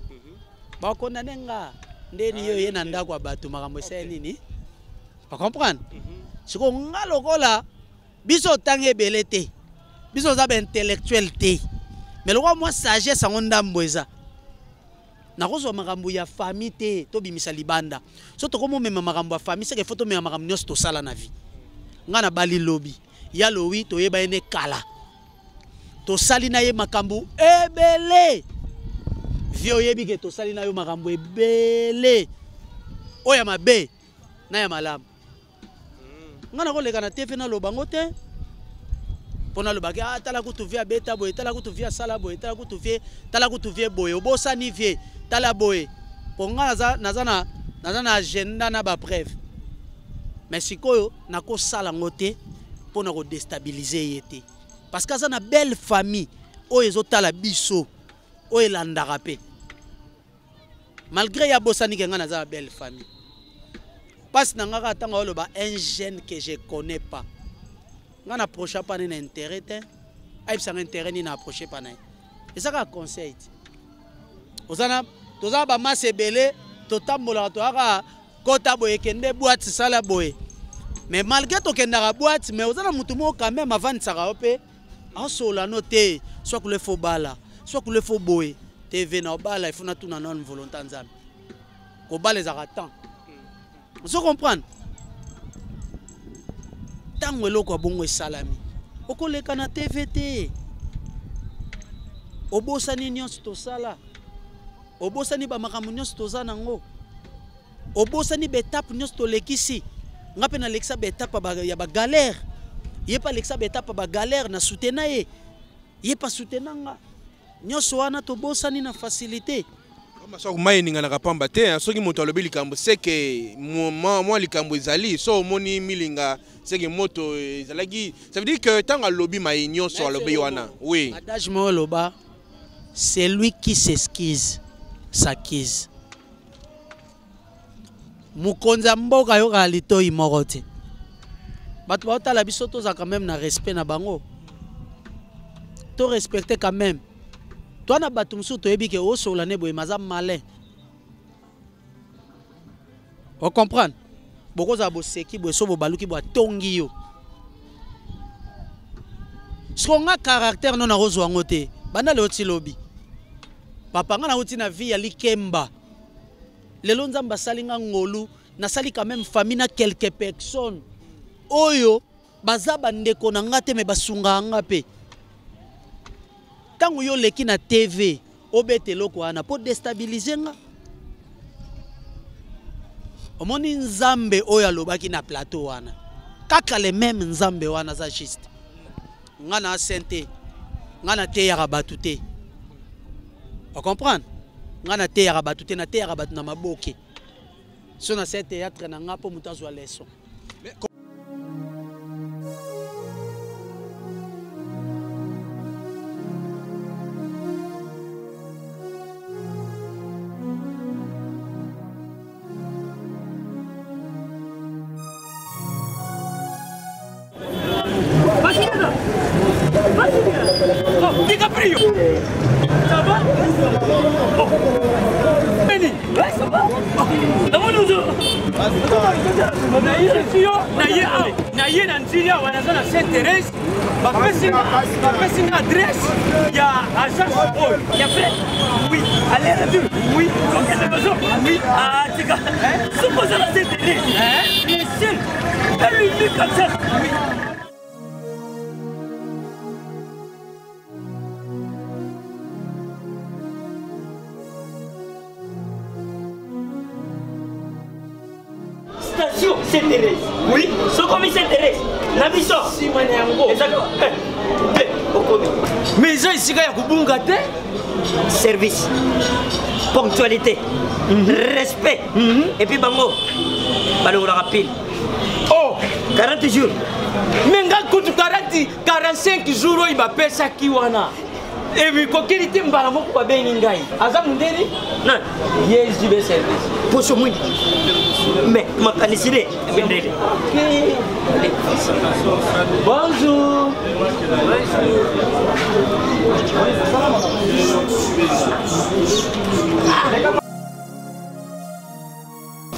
[SPEAKER 3] Bakondane nga ndeni yo ye na ndako ya bato makambo esali nini? O comprendre? Sikoyo nga lokola biso otanga ebele te, biso oza ba intellectuel te, mais lokola mwa sagesse yango ndambo eza, nakozwa makambo ya famille te tobimisa libanda. So tokomomema makambo ya famille, seke faut tomema makambo nyonso tosala na vie. Nga na bali lobi ya lowi toyeba ye ne kala, tosali na ye makambo ebele. Vie oyebi ke tosali na yo makambo ebele, oyo ya mabe na ya malamu. Nga nakoleka na TV naloba ngo te, mpo nalobaki, ah, tala kutu vie abeta boye, tala kutu vie asala boye, tala kutu vie, tala kutu vie boye, obosani vie, tala boye. Mpo nga naza na agenda na ba preuve. Mais sikoyo nakosala ngo te mpo na kodestabilize ye te, parce que aza na belle famille oyo ezotala biso, oyo elandaka pe. Malgré ya bosani ke nga naza na belle famille. Passe na nga kaka ntango aloba un jeune que je connais pas. Nga na approcha pas na intérêt te. Ayebisa nga intérêt nini na approcher pas na ye. Eza kaka conseil ti. Ozana toza ba masse ebele totambolaka toyaka kota boye kende boîte sala boye. Mais malgré tokendaka boîte, mais oza na mutu moko quand même avandisaka yo pe asola no te, soit kule fo bala, soit kule fo boye. TV na obala, il faut na tuna non volonté Nzambe. Kobala ezaka temps. Ozo comprendre? Tango eloko ya bongo esalami, okoleka na TV te. Obosani nyonso tosala. Obosani ba makambo nyonso toza nango. Obosani ba étape nyonso tolekisi. Nga mpe nalekisa ba étape ya ba galère. Ye mpe alekisa ba étape ya ba galère na soutena ye. Ye mpe asoutena nga. Nyonso wana tobosani na facilité.
[SPEAKER 2] Soki mai eninganaka pamba te, soki moto alobi likambo seke mwa likambo ezali, so omoni milinga seke moto ezalaki, ça veut dire que ntango alobi mai nyonso alobi wana. Oui.
[SPEAKER 3] Adage moko oloba, celui qui s'excuse s'accuse. Mokonzi ya mboka ayokaka litoi moko te. Bato baotala biso tozala quand même na respect na bango. To respecter quand même. Toi na bato mosusu toyebi ke osola ne boye maza malin. O comprendre? Bokozala boseki boye so bobaluki bo atongi yo. Siko nga caractère no nakozwa yango te. Banda lelo ti lobi. Papa nga nauti na vie ya likemba. Lelo Nzambe asali nga ngolu, nasali quand même famille na quelques personnes oyo baza bandeko na nga te mais basungaka nga pe. Tango yo leki na TV obeta eloko wana po destabiliser nga. Omoni Nzambe oyo alobaki na plateau wana, kaka le même Nzambe wana aza juste. Nga na saint te, nga na teyaka bato te. O comprendre? Nga na teyaka bato te, na teyaka bato na maboke. So na se théâtre na nga po moto azwa leçon.
[SPEAKER 11] DiCaprio Ça va Oh Benny Ouais, ça va namoni ozo naye awa naye na nzili awa naza na saint thérèse bapesi nga adresse ya agence oyo ya frais oui aller retour oui okende maison oui atika soki oza na saint thérèse le seul et l'unique agence oui. Station Saint-Thérèse. Oui, sokomi Saint-Thérèse. Na biso.
[SPEAKER 12] Sima na yango.
[SPEAKER 11] Eza te okomi.
[SPEAKER 12] Mais eza esika ya kobunga te.
[SPEAKER 11] Service, ponctualité, respect. Et puis bango balongolaka pile.
[SPEAKER 12] Oh,
[SPEAKER 11] 40 jours.
[SPEAKER 12] Mais nga kutu 40 45 jours oyo bapesaki wana. Ebikokeli te mbala moko babengi ngai. Aza mundeli?
[SPEAKER 11] Nani?
[SPEAKER 12] Ye JB service.
[SPEAKER 11] Poso mwindi. Mais makanisi nde mindele.
[SPEAKER 12] Bonjour.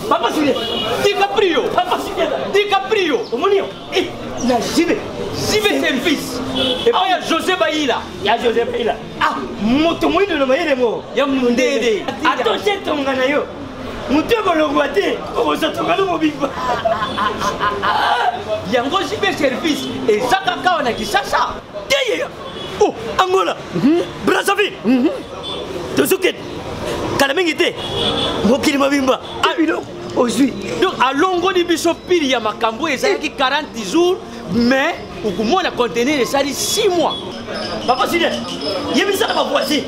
[SPEAKER 11] Papa Julien,
[SPEAKER 12] DiCaprio,
[SPEAKER 11] Papa Julien,
[SPEAKER 12] DiCaprio,
[SPEAKER 11] omoni yo, eh, na JB,
[SPEAKER 12] JB service, epai ya José Bayila,
[SPEAKER 11] ya José Bayila, ah, moto moyindo na mayele mo,
[SPEAKER 12] ya mundele,
[SPEAKER 11] atoshe tonga na yo, moto ekolongwa te, okozwa tonga no mobimba.
[SPEAKER 12] Yango JB service eza kaka awa na Kinshasa.
[SPEAKER 11] Te ye, oh, Angola, Brazzaville, tozokende kala mingi te mokili mobimba biloko ozwi.
[SPEAKER 12] Donc alongoli biso pili ya makambo ezalaki 40 jours, mais okomona conteneur esali 6 mois.
[SPEAKER 11] Papa Julien, yebisa na bavoisin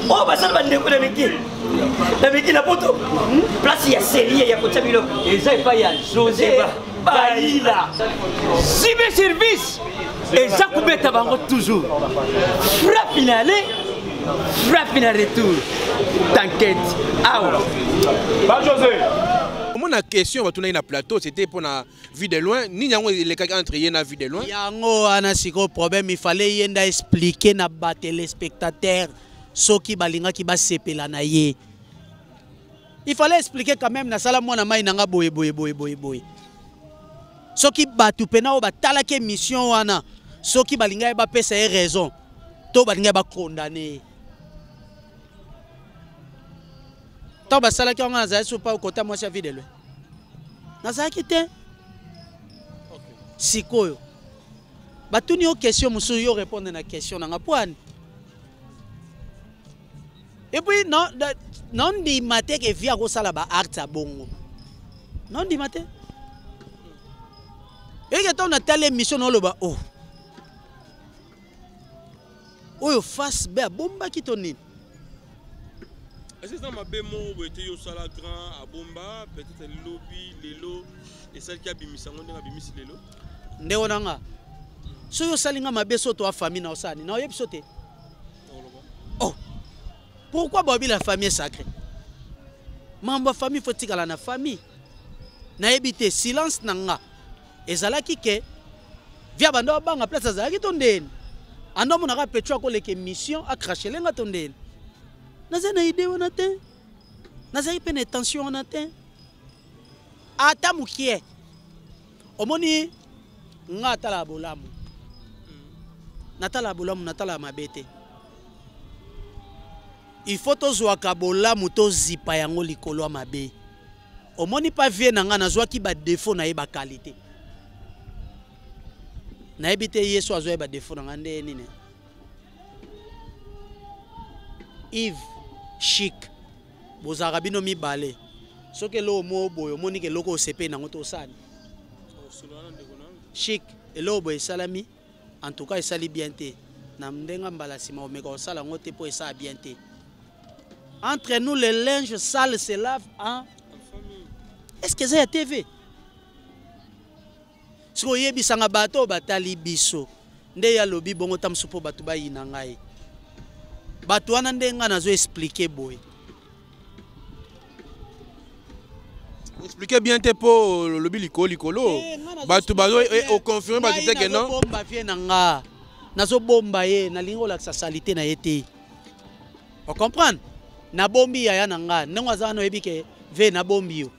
[SPEAKER 11] oyo basala bandeko na miki na miki na poto, place ya serie ya kotia biloko
[SPEAKER 12] eza epai ya José Bayila. Sibe service eza kobeta bango toujours frappe na aller, frappe na retour. T'inquiète awa
[SPEAKER 2] ba José. Omona question batunaki na plateau, c'était pour na vue de loin. Nini yango elekaki entre ye na vue de loin?
[SPEAKER 3] Yango wana sikoyo problème, il fallait ye nda expliquer na ba téléspectateurs soki balingaki basepela na ye. Il fallait expliquer quand même nasala mwana mai nanga boye boye boye boye boye. Soki bato pena oyo batalaki émission wana, soki balingaki bapesa ye raison to balingaki bakondane ye. Ntango basalaki yango nazalaki so pa okota mwasi ya vie de loin. Nazalaki te. Sikoyo batuni yo question mosusu, yo répondre na question nanga po ani? Et puis nondima te ke vie akosala ba acte ya bongo. Nondima te. Eke ntango natali émission naoloba oh. Oyo face be abombaki to nini?
[SPEAKER 10] Est-ce que eza mabe moko boye te yo osala grand abomba peut-être lobi lelo esaliki abimisa yango ndenge abimisi lelo?
[SPEAKER 3] Ndeko na nga soki osali nga mabe so toa famille na osala nini? Naoyebi so te. Oh, pourquoi babi la famille est sacrée? Mambo ya famille faut tikala na famille. Nayebi te silence na nga ezalaki ke via banda abanga place azalaki to ndeni. Ando monaka pecho akoleka émission acrachele nga to ndeni. Naza na idée wana te. Nazalaki mpe na intention wana te. Ata mokie. Omoni nga atalaka bolamu. Natalaka bolamu, natalaka mabe te. Il faut tozwaka bolamu tozipa yango likolo ya mabe. Omoni pa vie na nga nazwaki ba défaut na ye ba qualité. Nayebi te Yesu azwaki ba défaut na nga nde nini. Yves Chic bozalaka bino mibale soki eloko moko boye omoni ke eloko osepeli nango to osani chic eloko boye esalami en tout cas esali bien te na ndenge mbala nsima omeka kosala yango te mpo esala bien te. Entre nous le linge sale se lave en est-ce que eza ya TV? Soki oyebisanga bato oyo batali biso nde ye alobi bongo ta mosusu mpo bato bayina ngai bato wana nde ngai nazo explike boye.
[SPEAKER 2] Expliquer bien te mpo olobi likolo likolo bato bazo oconfirme bato te ke non.
[SPEAKER 3] Nazobomba vie na nga, nazobomba ye, nalingi kolakisa salite na ye te. Ocomprendre? Nabombi yaya na nga ndenge aza wana, oyebi ke ve nabombi yo.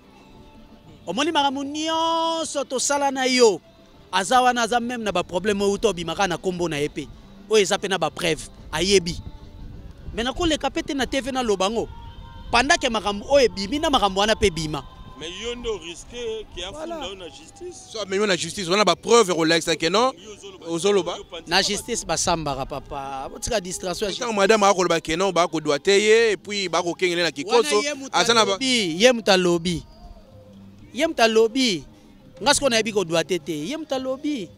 [SPEAKER 3] Omoni makambo nyonso tosala na yo aza wana, aza meme na baproblème oyo uta obimaka na nkombo na ye mpe oyo eza mpe na bapreuve ayebi. Me nakoleka mpe te na TV naloba ngo pendant ke makambo oyo ebimi na makambo wana mpe ebima.
[SPEAKER 10] Mais yo nde orisque ke afunda yo na justice.
[SPEAKER 2] So amemi yo na justice wana bapreuve ekolakisa ke non ozoloba.
[SPEAKER 3] Na justice basambaka papa, botika distraction ya
[SPEAKER 2] Ntango madame akoloba ke non bakodwa te ye et puis bakokengele na kikoso aza na
[SPEAKER 3] ye moto alobi, ye moto alobi nga sikoyo nayebi kodwa te te, ye moto alobi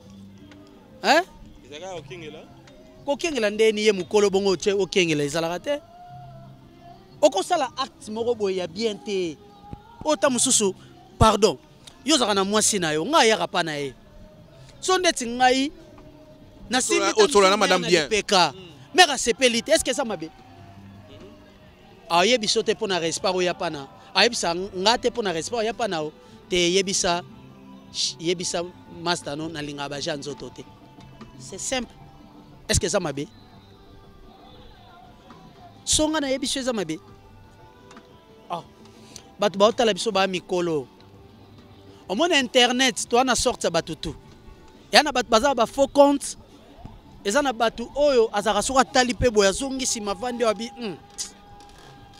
[SPEAKER 3] hein?
[SPEAKER 10] Ezalaka kokengela?
[SPEAKER 3] Kokengela ndeni ye mokolo bongo otie okengela ezalaka te. Okosala acte moko boye ya bien te. Oyo ta mosusu pardon, yo ozalaka na mwasi na yo, ngai ayaka pa na ye. So ndeti ngai nasimbi
[SPEAKER 2] Osola na madame bien.
[SPEAKER 3] Peka. Mère asepeli te, est-ce que eza mabe? Ayebi so te mpo na respect oya pa na. Ayebisa nga te mpo na respect oya pa na o. Te yebisa, yebisa master no nalingaka ba ja nzoto te. C'est simple. Est-ce que eza mabe? So nga nayebi so eza mabe. Ah. Bato baotala biso ba mikolo. Omona internet toi na sorte ya bato tout. Ya na bato baza ba faux compte. Eza na bato oyo azalaka soki atali mpe boye azongisi mavandi oyo abi,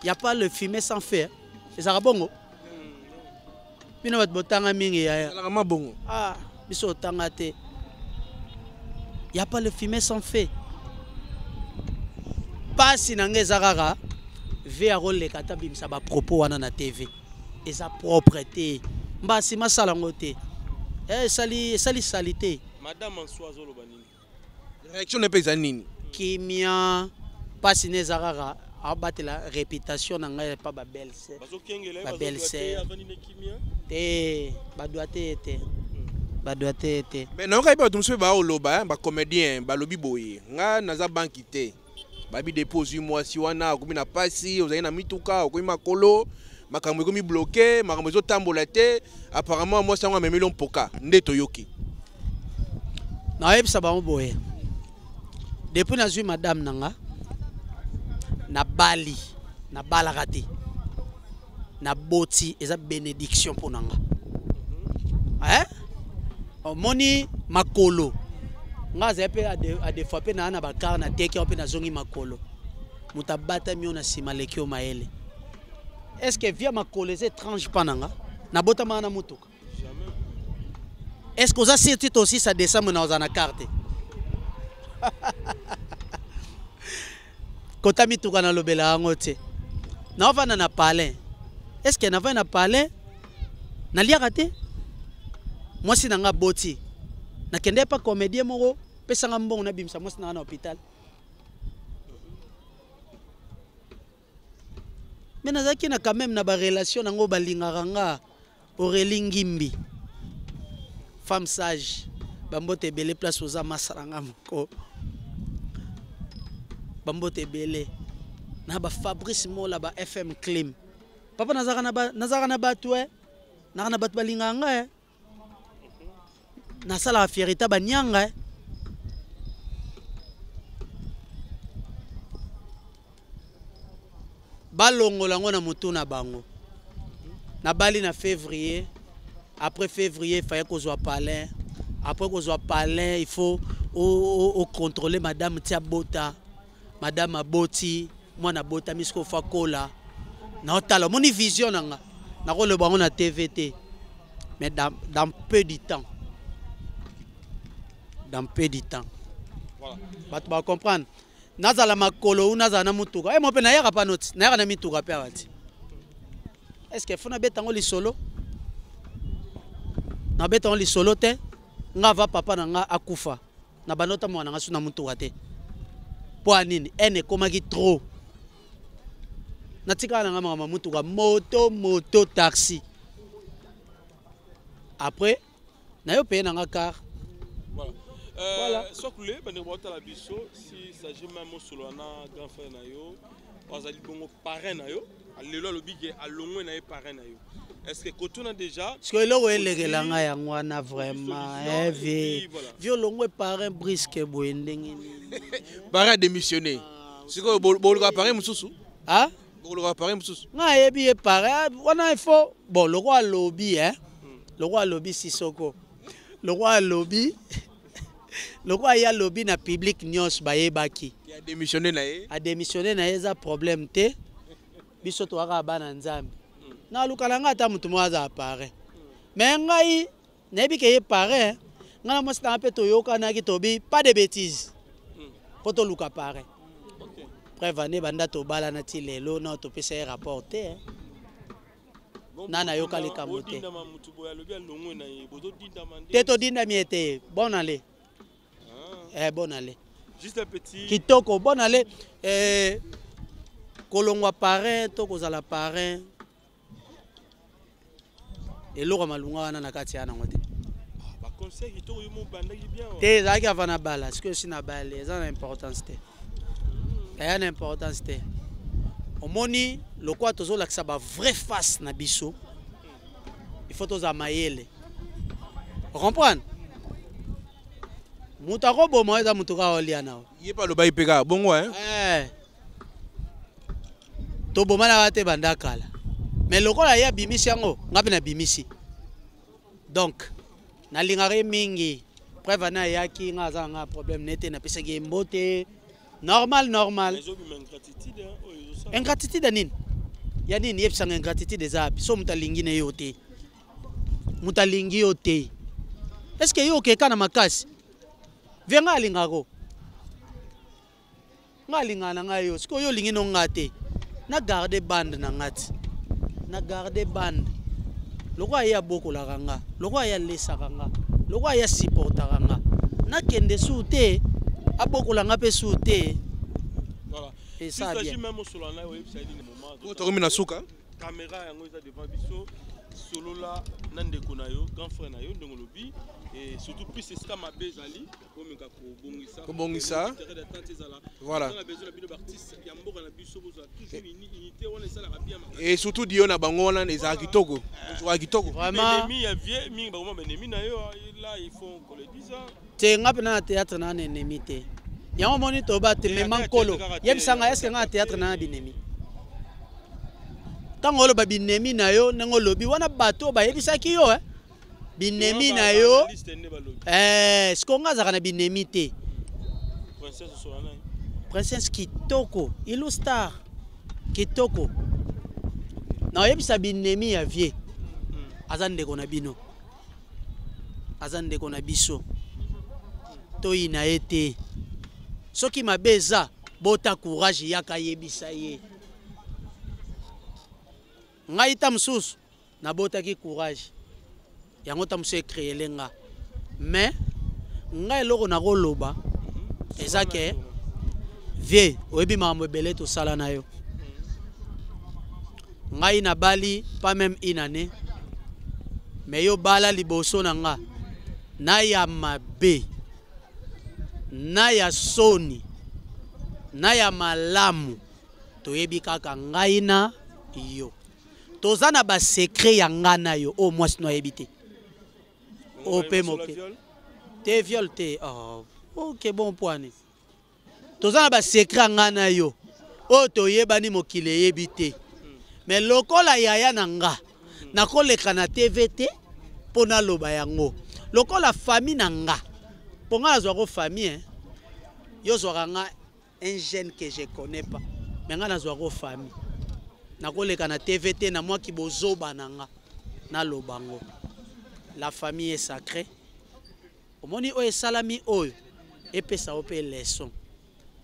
[SPEAKER 3] Y a pas le fumer sans feu. Ezalaka bongo? Bino bato botanga mingi yaya.
[SPEAKER 2] Ezalaka ma bongo.
[SPEAKER 3] Ah, biso otanga te. Y a pas le fumer sans feu. Pasi na ngai eza kaka ve akoleka ata bimisa ba propos wana na TV. Eza propre te. Mbasi masala ngo te. Eh, esali, esali salité.
[SPEAKER 10] Madame Anso azoloba nini?
[SPEAKER 2] Réaction na pe eza nini?
[SPEAKER 3] Kimia, pasi ne eza kaka abatela réputation na ngai pa ba belle sœur.
[SPEAKER 10] Bazokengela ye,
[SPEAKER 3] Ba belle
[SPEAKER 10] bazodwa te,
[SPEAKER 3] sœur.
[SPEAKER 10] avandi na kimia.
[SPEAKER 3] Te, badwa te te. Badwa te te.
[SPEAKER 2] Mais nayoka bato mosusu baoloba, hein, ba comédien balobi boye, nga naza banki te. Babi depuis ozwi mwasi wana okomi na pasi, ozali na mituka, okomi makolo, makambo ekomi bloqué, makambo ezotambola te. Apparemment mwasi yango amemeli yo mpoka, nde toyoki.
[SPEAKER 3] Nayebisa bango boye, depuis nazwi madame na nga, nabali, nabalaka te, naboti, eza bénédiction mpo na nga. Hein? Omoni makolo nga azali mpe a des fois mpe naa na bakar na teki yango mpe nazongi makolo, moto abatami yo na nsima aleki yo mayele. Est-ce que via makolo eza étrange mpa na nga? Nabotamaka na motuka. Est-ce que oza sûr ti tosisa décembre na oza na carte? Kota mituka nalobela yango te. Naovanda na palin. Est ce que navandi na palin naliaka te? Mwasi na nga aboti. Nakende epa comédien moko pesanga mbongo nabimisa mwasi na nga na hôpital. Mais nazalaki na quand même na ba relation nango balingaka nga. Aurélie Ngimbi femme sage bambote ebele place oza masa na nga moko bambote ebele na ba Fabrice Mola ba FM Clim papa nazalaka na ba nazalaka na bato eh naka na bato balingaka nga eh nasalaka fierité banianga eh balongola yango na motu na bango nabali na février après février faye kozwa palin après kozwa palin il faut ocontrôle madame ti abota madame aboti mwana abotami sikoyo fo akola naotala omoni vision na nga nakoloba yango na tv te mais dans, dans peu du temps dans peu du temps voilà. bato bacomprendre nazala makolo ou nazala na motuka e eh, mo mpe nayaka pano ti nayaka na mituka mpe awa ti est ce que fo nabeta yango lisolo nabeta yango lisolo te nga ava papa na nga akufa na banda otamboka na nga su na motuka te mpo ya nini ene ekomaki trop natikala na nga makambo ya motuka moto moto taxi après nayo paye na nga car
[SPEAKER 10] voilà. Euh, voilà. Sokule, bandeko baotala biso si s'agit même osolola na grand frère na yo azali bongo parrain na yo lelo alobi ke alongwe na ye parrain na yo est ce que kotuna déjà
[SPEAKER 3] siko eloko elekela ngai yango wana vraiment eh, vie vie olongwe parrain brisque boye ndenge nini
[SPEAKER 2] parrain adémissionné ah, sikoyo boluka parrain mosusu
[SPEAKER 3] ah?
[SPEAKER 2] bokoluka parrain mosusu
[SPEAKER 3] ngai ayebi ye parrain ah, wana il faut bon lokola alobi eh? lokola alobi sisoko lokola alobi lokola ye alobi na public nyonso bayebaki
[SPEAKER 2] adémissionné na ye
[SPEAKER 3] adémissionné na ye eza problème te biso toyaka bana nzambe naluka na ngai ata moto moko azala parrain mais ngai nayebi ke ye parrain ngai na mwasi nanga mpe toyokanaki tobi pas de bêtise mpo toluka parrain preuve ane banda tobalana ti lelo na topesa ye rapport te na nayoka likambo te te todindami ye te bon ale ah. eh, bon ale
[SPEAKER 10] Juste un petit...
[SPEAKER 3] kitoko bon ale eh, kolongwa parrain to kozala parrain eloko ya malunga wana na kati ya nango te te ezalaki avant na bala sikoyo si na bali eza na importance te eya na importance te omoni lokola tozolakisa ba vrai face na biso il faut tozala mayele ocomprendre moto akoboma eza moto kaka olia na
[SPEAKER 2] ye mpe alobaki mpe kaka bongo
[SPEAKER 3] eh. tobomanaka te banda kala mais lokola ye abimisi yango nga mpe nabimisi donc nalingaka ye mingi preuve ane ayaki nga aza na nga problème nete napesaki ye mbote normal normal ingratitude ya nini ya nini yebisanga ingratitude eza wapi so moto alingi ne yo te moto alingi yo te est ce que yo okeka na makasi vie nga alingako nga alingaka na ngai yo sikoyo yo olingi no nga te na garde bande na nga ti na garde bande lokola ye abokolaka nga lokola ye alesaka nga lokola ye asupportaka nga nakende suu te abokola nga mpe suu te
[SPEAKER 10] esa bien
[SPEAKER 2] tokomi na suka
[SPEAKER 10] caméra yango eza devant biso solola na ndeko na yo grand frère na yo ndenge olobi et surtout plus esika mabe ezali bomeka kobongisa
[SPEAKER 2] kobongisa voilà et surtout dio na bango wana ezalaka kitoko ezalaka kitoko
[SPEAKER 3] vraiment te nga mpena na théâtre na na ennemi te yango omoni toba te mema nkolo yebisa nga eske nga na théâtre na na binemi ntango oloba binemi na yo ndenge olobi wana bato bayebisaki yo eh? binemi na yo eh, sikoyo nga azalaka na binemi te princesse kitoko ilu star kitoko naoyebisa binemi ya vie hmm. aza ndeko na bino aza ndeko na biso toyina ye te soki mabe eza Bota courage yaka yebisa ye. Ngai ta mosusu nabotaki courage yango ta mosusu ecreele nga mais ngai eloko nakoloba eza ke vie oyebi makambo ebele tosala na yo ngai nabali pas même une année mais yo bala liboso na nga na ya mabe na ya soni na ya malamu toyebi kaka ngai na yo toza na basecret ya ngai na yo oyo mwasi no ayebi te oyo mpe moke te viol te oh, ok bon poani toza na basecret ya ngai na yo oyo toyebani mokili eyebi te me lokola yaya na nga nakoleka na tv te mpo naloba yango lokola famille na nga mpo nga nazwako famille eh. yo ozwaka nga un jeune que je connais pas me nga nazwako famille nakoleka na tv te na mwa kibozoba na nga naloba ngo la famille est sacrée omoni oyo esalami oyo epesa yo mpe leçon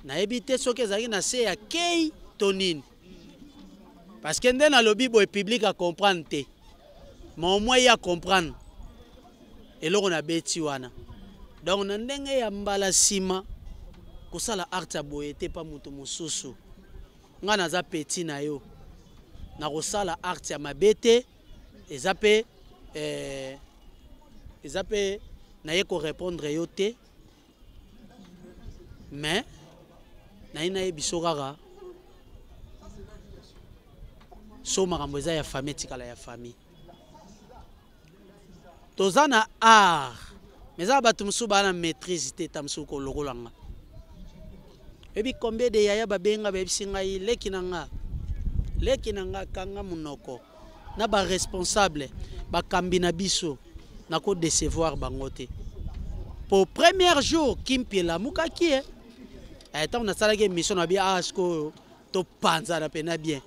[SPEAKER 3] nayebi te soki ezalaki na se ya kei to nini parce que nde nalobi boye public a comprendre te mais au moins ye a comprendre eloko nabeti wana donc na ndenge ya mbala nsima kosala art ya boye te mpa moto mosusu ngai naza petit na yo nakosala art ya mabe te eza mpe eh, eza mpe naye korépondre yo te mais naye nayebi so kaka so makambo eza ya famille etikala ya famille toza na art mais eza bato mosusu baa na maîtrise te ta mosusu kolokola nga oyebi combien de yaya babenga bayebisi ngai leki na nga leki na nga kanga monoko na baresponsable bakambi na biso nako décevoir bango te po premier jour kimpi elamukaki ye eh, ntango nasalaki émission na bi ah sikoyo topanzana mpena bien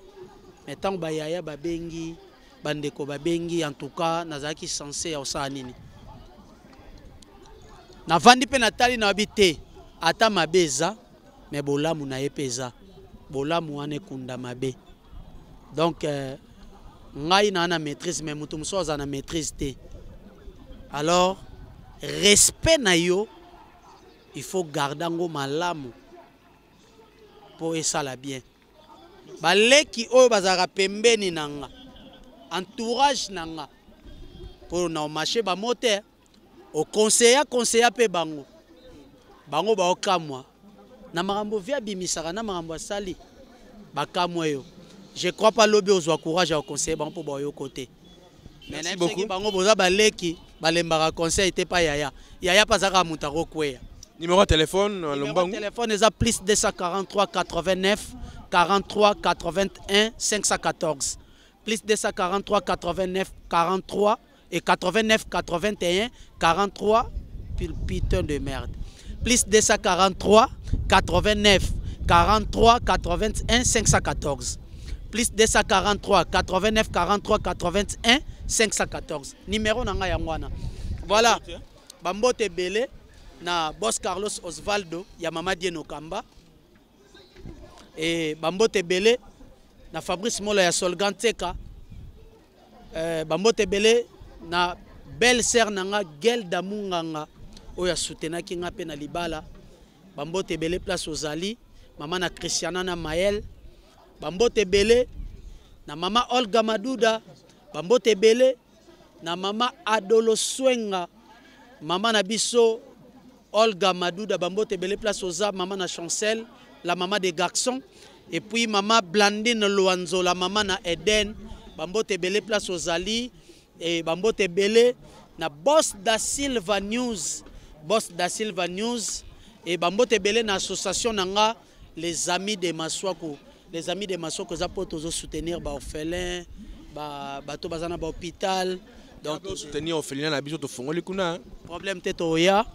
[SPEAKER 3] mais ntango bayaya babengi bandeko babengi en tout cas nazalaki sense ya kosala nini navandi mpe natali na babi te ata mabe eza me bolamu na ye mpe eza bolamu wana ekunda mabe donc euh, ngai naa na maîtrise mais moto mosusu aza na maîtrise te alors respect na yo il faut garde yango malamu mpo esala bien baleki oyo bazalaka pembeni na nga entourage na nga mpo na omashe bamo te okonseya konseya mpe bango bango baokamwa na makambo vi abimisaka na makambo asali bakamwa yo je crois pas lobi ozwa courage ya koconseille bango mpo baoyoko te mais nayebisaki bango boza baleki balembaka conseil te pa yaya yaya mpe azalaka moto akokweya
[SPEAKER 2] numéro ya telefone lombangu
[SPEAKER 3] telefone eza plus 243 89 43 81 514 plus 243 89 43 et 89 81 43 putain de merde plus 243 89 43 81 514 plus 243 89 43 81 514 numéro na ngai yango wana voilà bambote ebele na boss carlos osvaldo ya mama dieno kamba e bambote ebele na fabrice mola ya solgan teka eh, bambote ebele na belle sœur na nga gelda munganga oyo asutenaki nga mpe na libala bambote ebele place ozali mama na christiana na mael bambote ebele na mama olga maduda bambote ebele na mama adolo swenga mama na biso Olga Maduda bambote ebele place oza mama na Chancel la mama des garçons et puis mama Blandine Luanzo la mama na Eden bambote ebele place ozali et bambote ebele na Boss da Silva News Boss da Silva News et bambote ebele na association na nga les amis de Maswaku les amis de Maswaku eza po tozo soutenir ba orphelins ba bato baza na ba hôpital
[SPEAKER 2] donc soutenir orphelinat na biso tofongoli kuna
[SPEAKER 3] problème te toya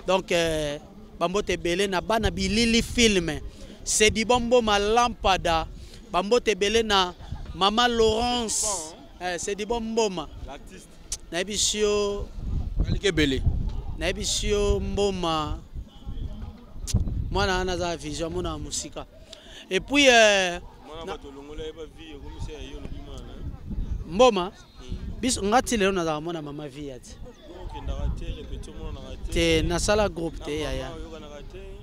[SPEAKER 3] donc euh, bambote ebele na bana bilili film sedibombo malampada bambote ebele na mama Laurence eh, sedibombo nayebisi yo
[SPEAKER 2] aliki ebele
[SPEAKER 3] nayebisi yo mboma Mwana wana aza vision, amonaka mosika. Et puis euh, mboma biso nga ti lelo nazalaka mwana mama vie ti te nasala groupe te yaya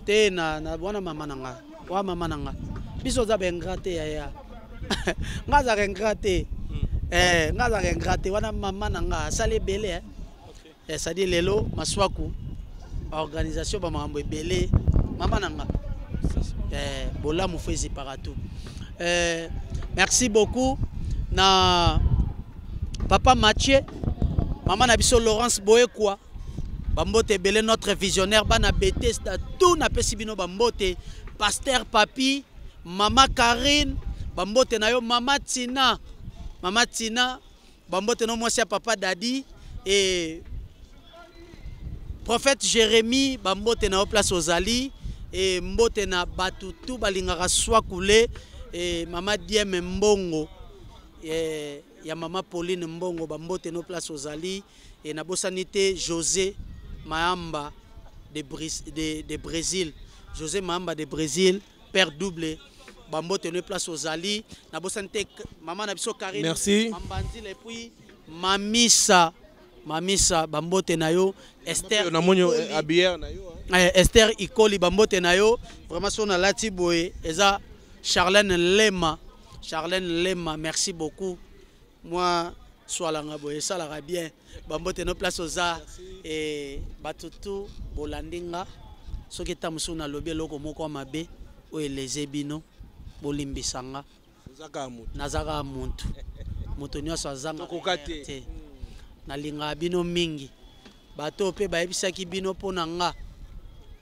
[SPEAKER 3] te na, na wana mama na nga wa mama na nga biso oza baingrat te yaya nga azalaka ingrat te hmm. eh, nga azalaka ingrat te wana mama na nga asali ebele eh. Eh, c'est-à-dire lelo maswaku organisation ba makambo ebele mama na nga eh, bolamu fo ezipaka tout eh, merci beaucoup na papa Mathieu mama na biso Laurence Boekwa bambote ebele notre visionnaire bana Bethesda tout napesi bino bambote pasteur Papi mama Karine bambote na yo mama Tina mama Tina bambote no mwasi ya papa Dadi et prophète Jérémie bambote na yo place ozali et mbote na bato tout balingaka swakule et mama Dieme Mbongo et ya mama Pauline Mbongo bambote no place ozali et nabosani te José Mahamba de, Bris, de, de Brésil José Mahamba de Brésil père double bambote no place ozali nabosani te mama na biso Karine
[SPEAKER 2] Merci.
[SPEAKER 3] Mambanzila et puis mamisa mamisa bambote na yo Esther
[SPEAKER 2] namoni habilleur na yo
[SPEAKER 3] eh, Esther Ikoli bambote na yo vraiment so nalati boye eza Charlène Lema Charlène Lema merci beaucoup moi swalanga boye esalaka bien bambote no place oza e bato tu bolandi nga soki ntango mosusu nalobi eloko moko ya mabe oyo eleze bino bolimbisa nga naza kaka motu moto nyonso azanga te nalingaka bino mingi bato oyo mpe bayebisaki bino mpo na nga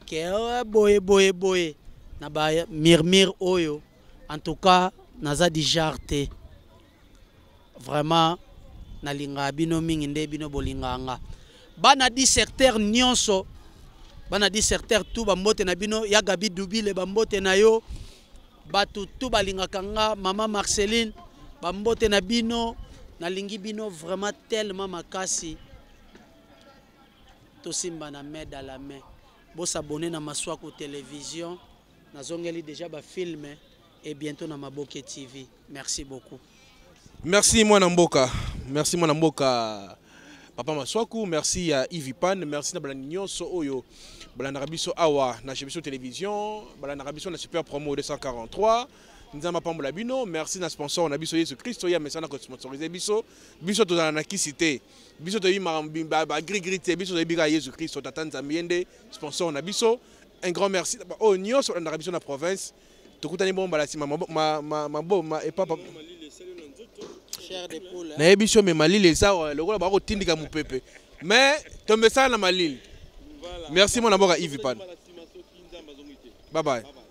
[SPEAKER 3] ke eh, boye boye boye na bamirmire oyo en tout cas naza du genre te vraiment nalingaka bino mingi nde bino bolingaka nga bana di secteur nyonso bana di secteur tout bambote na bino ya gabi dubile bambote na yo bato tout balingaka nga mama marceline bambote na bino nalingi bino vraiment tellement makasi tosimbana main dans la main bosabone na maswaku television nazongeli déjà bafilme et bientôt na maboke tv merci beaucoup
[SPEAKER 2] merci mwana mboka merci mwana mboka papa maswaku merci ya Yves Pan merci na balandi nyonso oyo balandaka biso awa na chez biso télévision balandaka biso na super promo 243 nzambe apambola bino merci na sponsor na biso yesu kristo ye amesana kosponsorize biso biso tozala na kisi te biso toyebi makambo bagrigri te biso toyebi kaka yesu kristo tata nzambe ye nde sponsor na biso un grand merci oyo nyonso balandaka biso na province tokutani bongo mbala nsima maboma epapa nayebi so me malili eza lokola bakotindika mopepe mais tomesana na malili merci mwana mboka ivipan bye bye.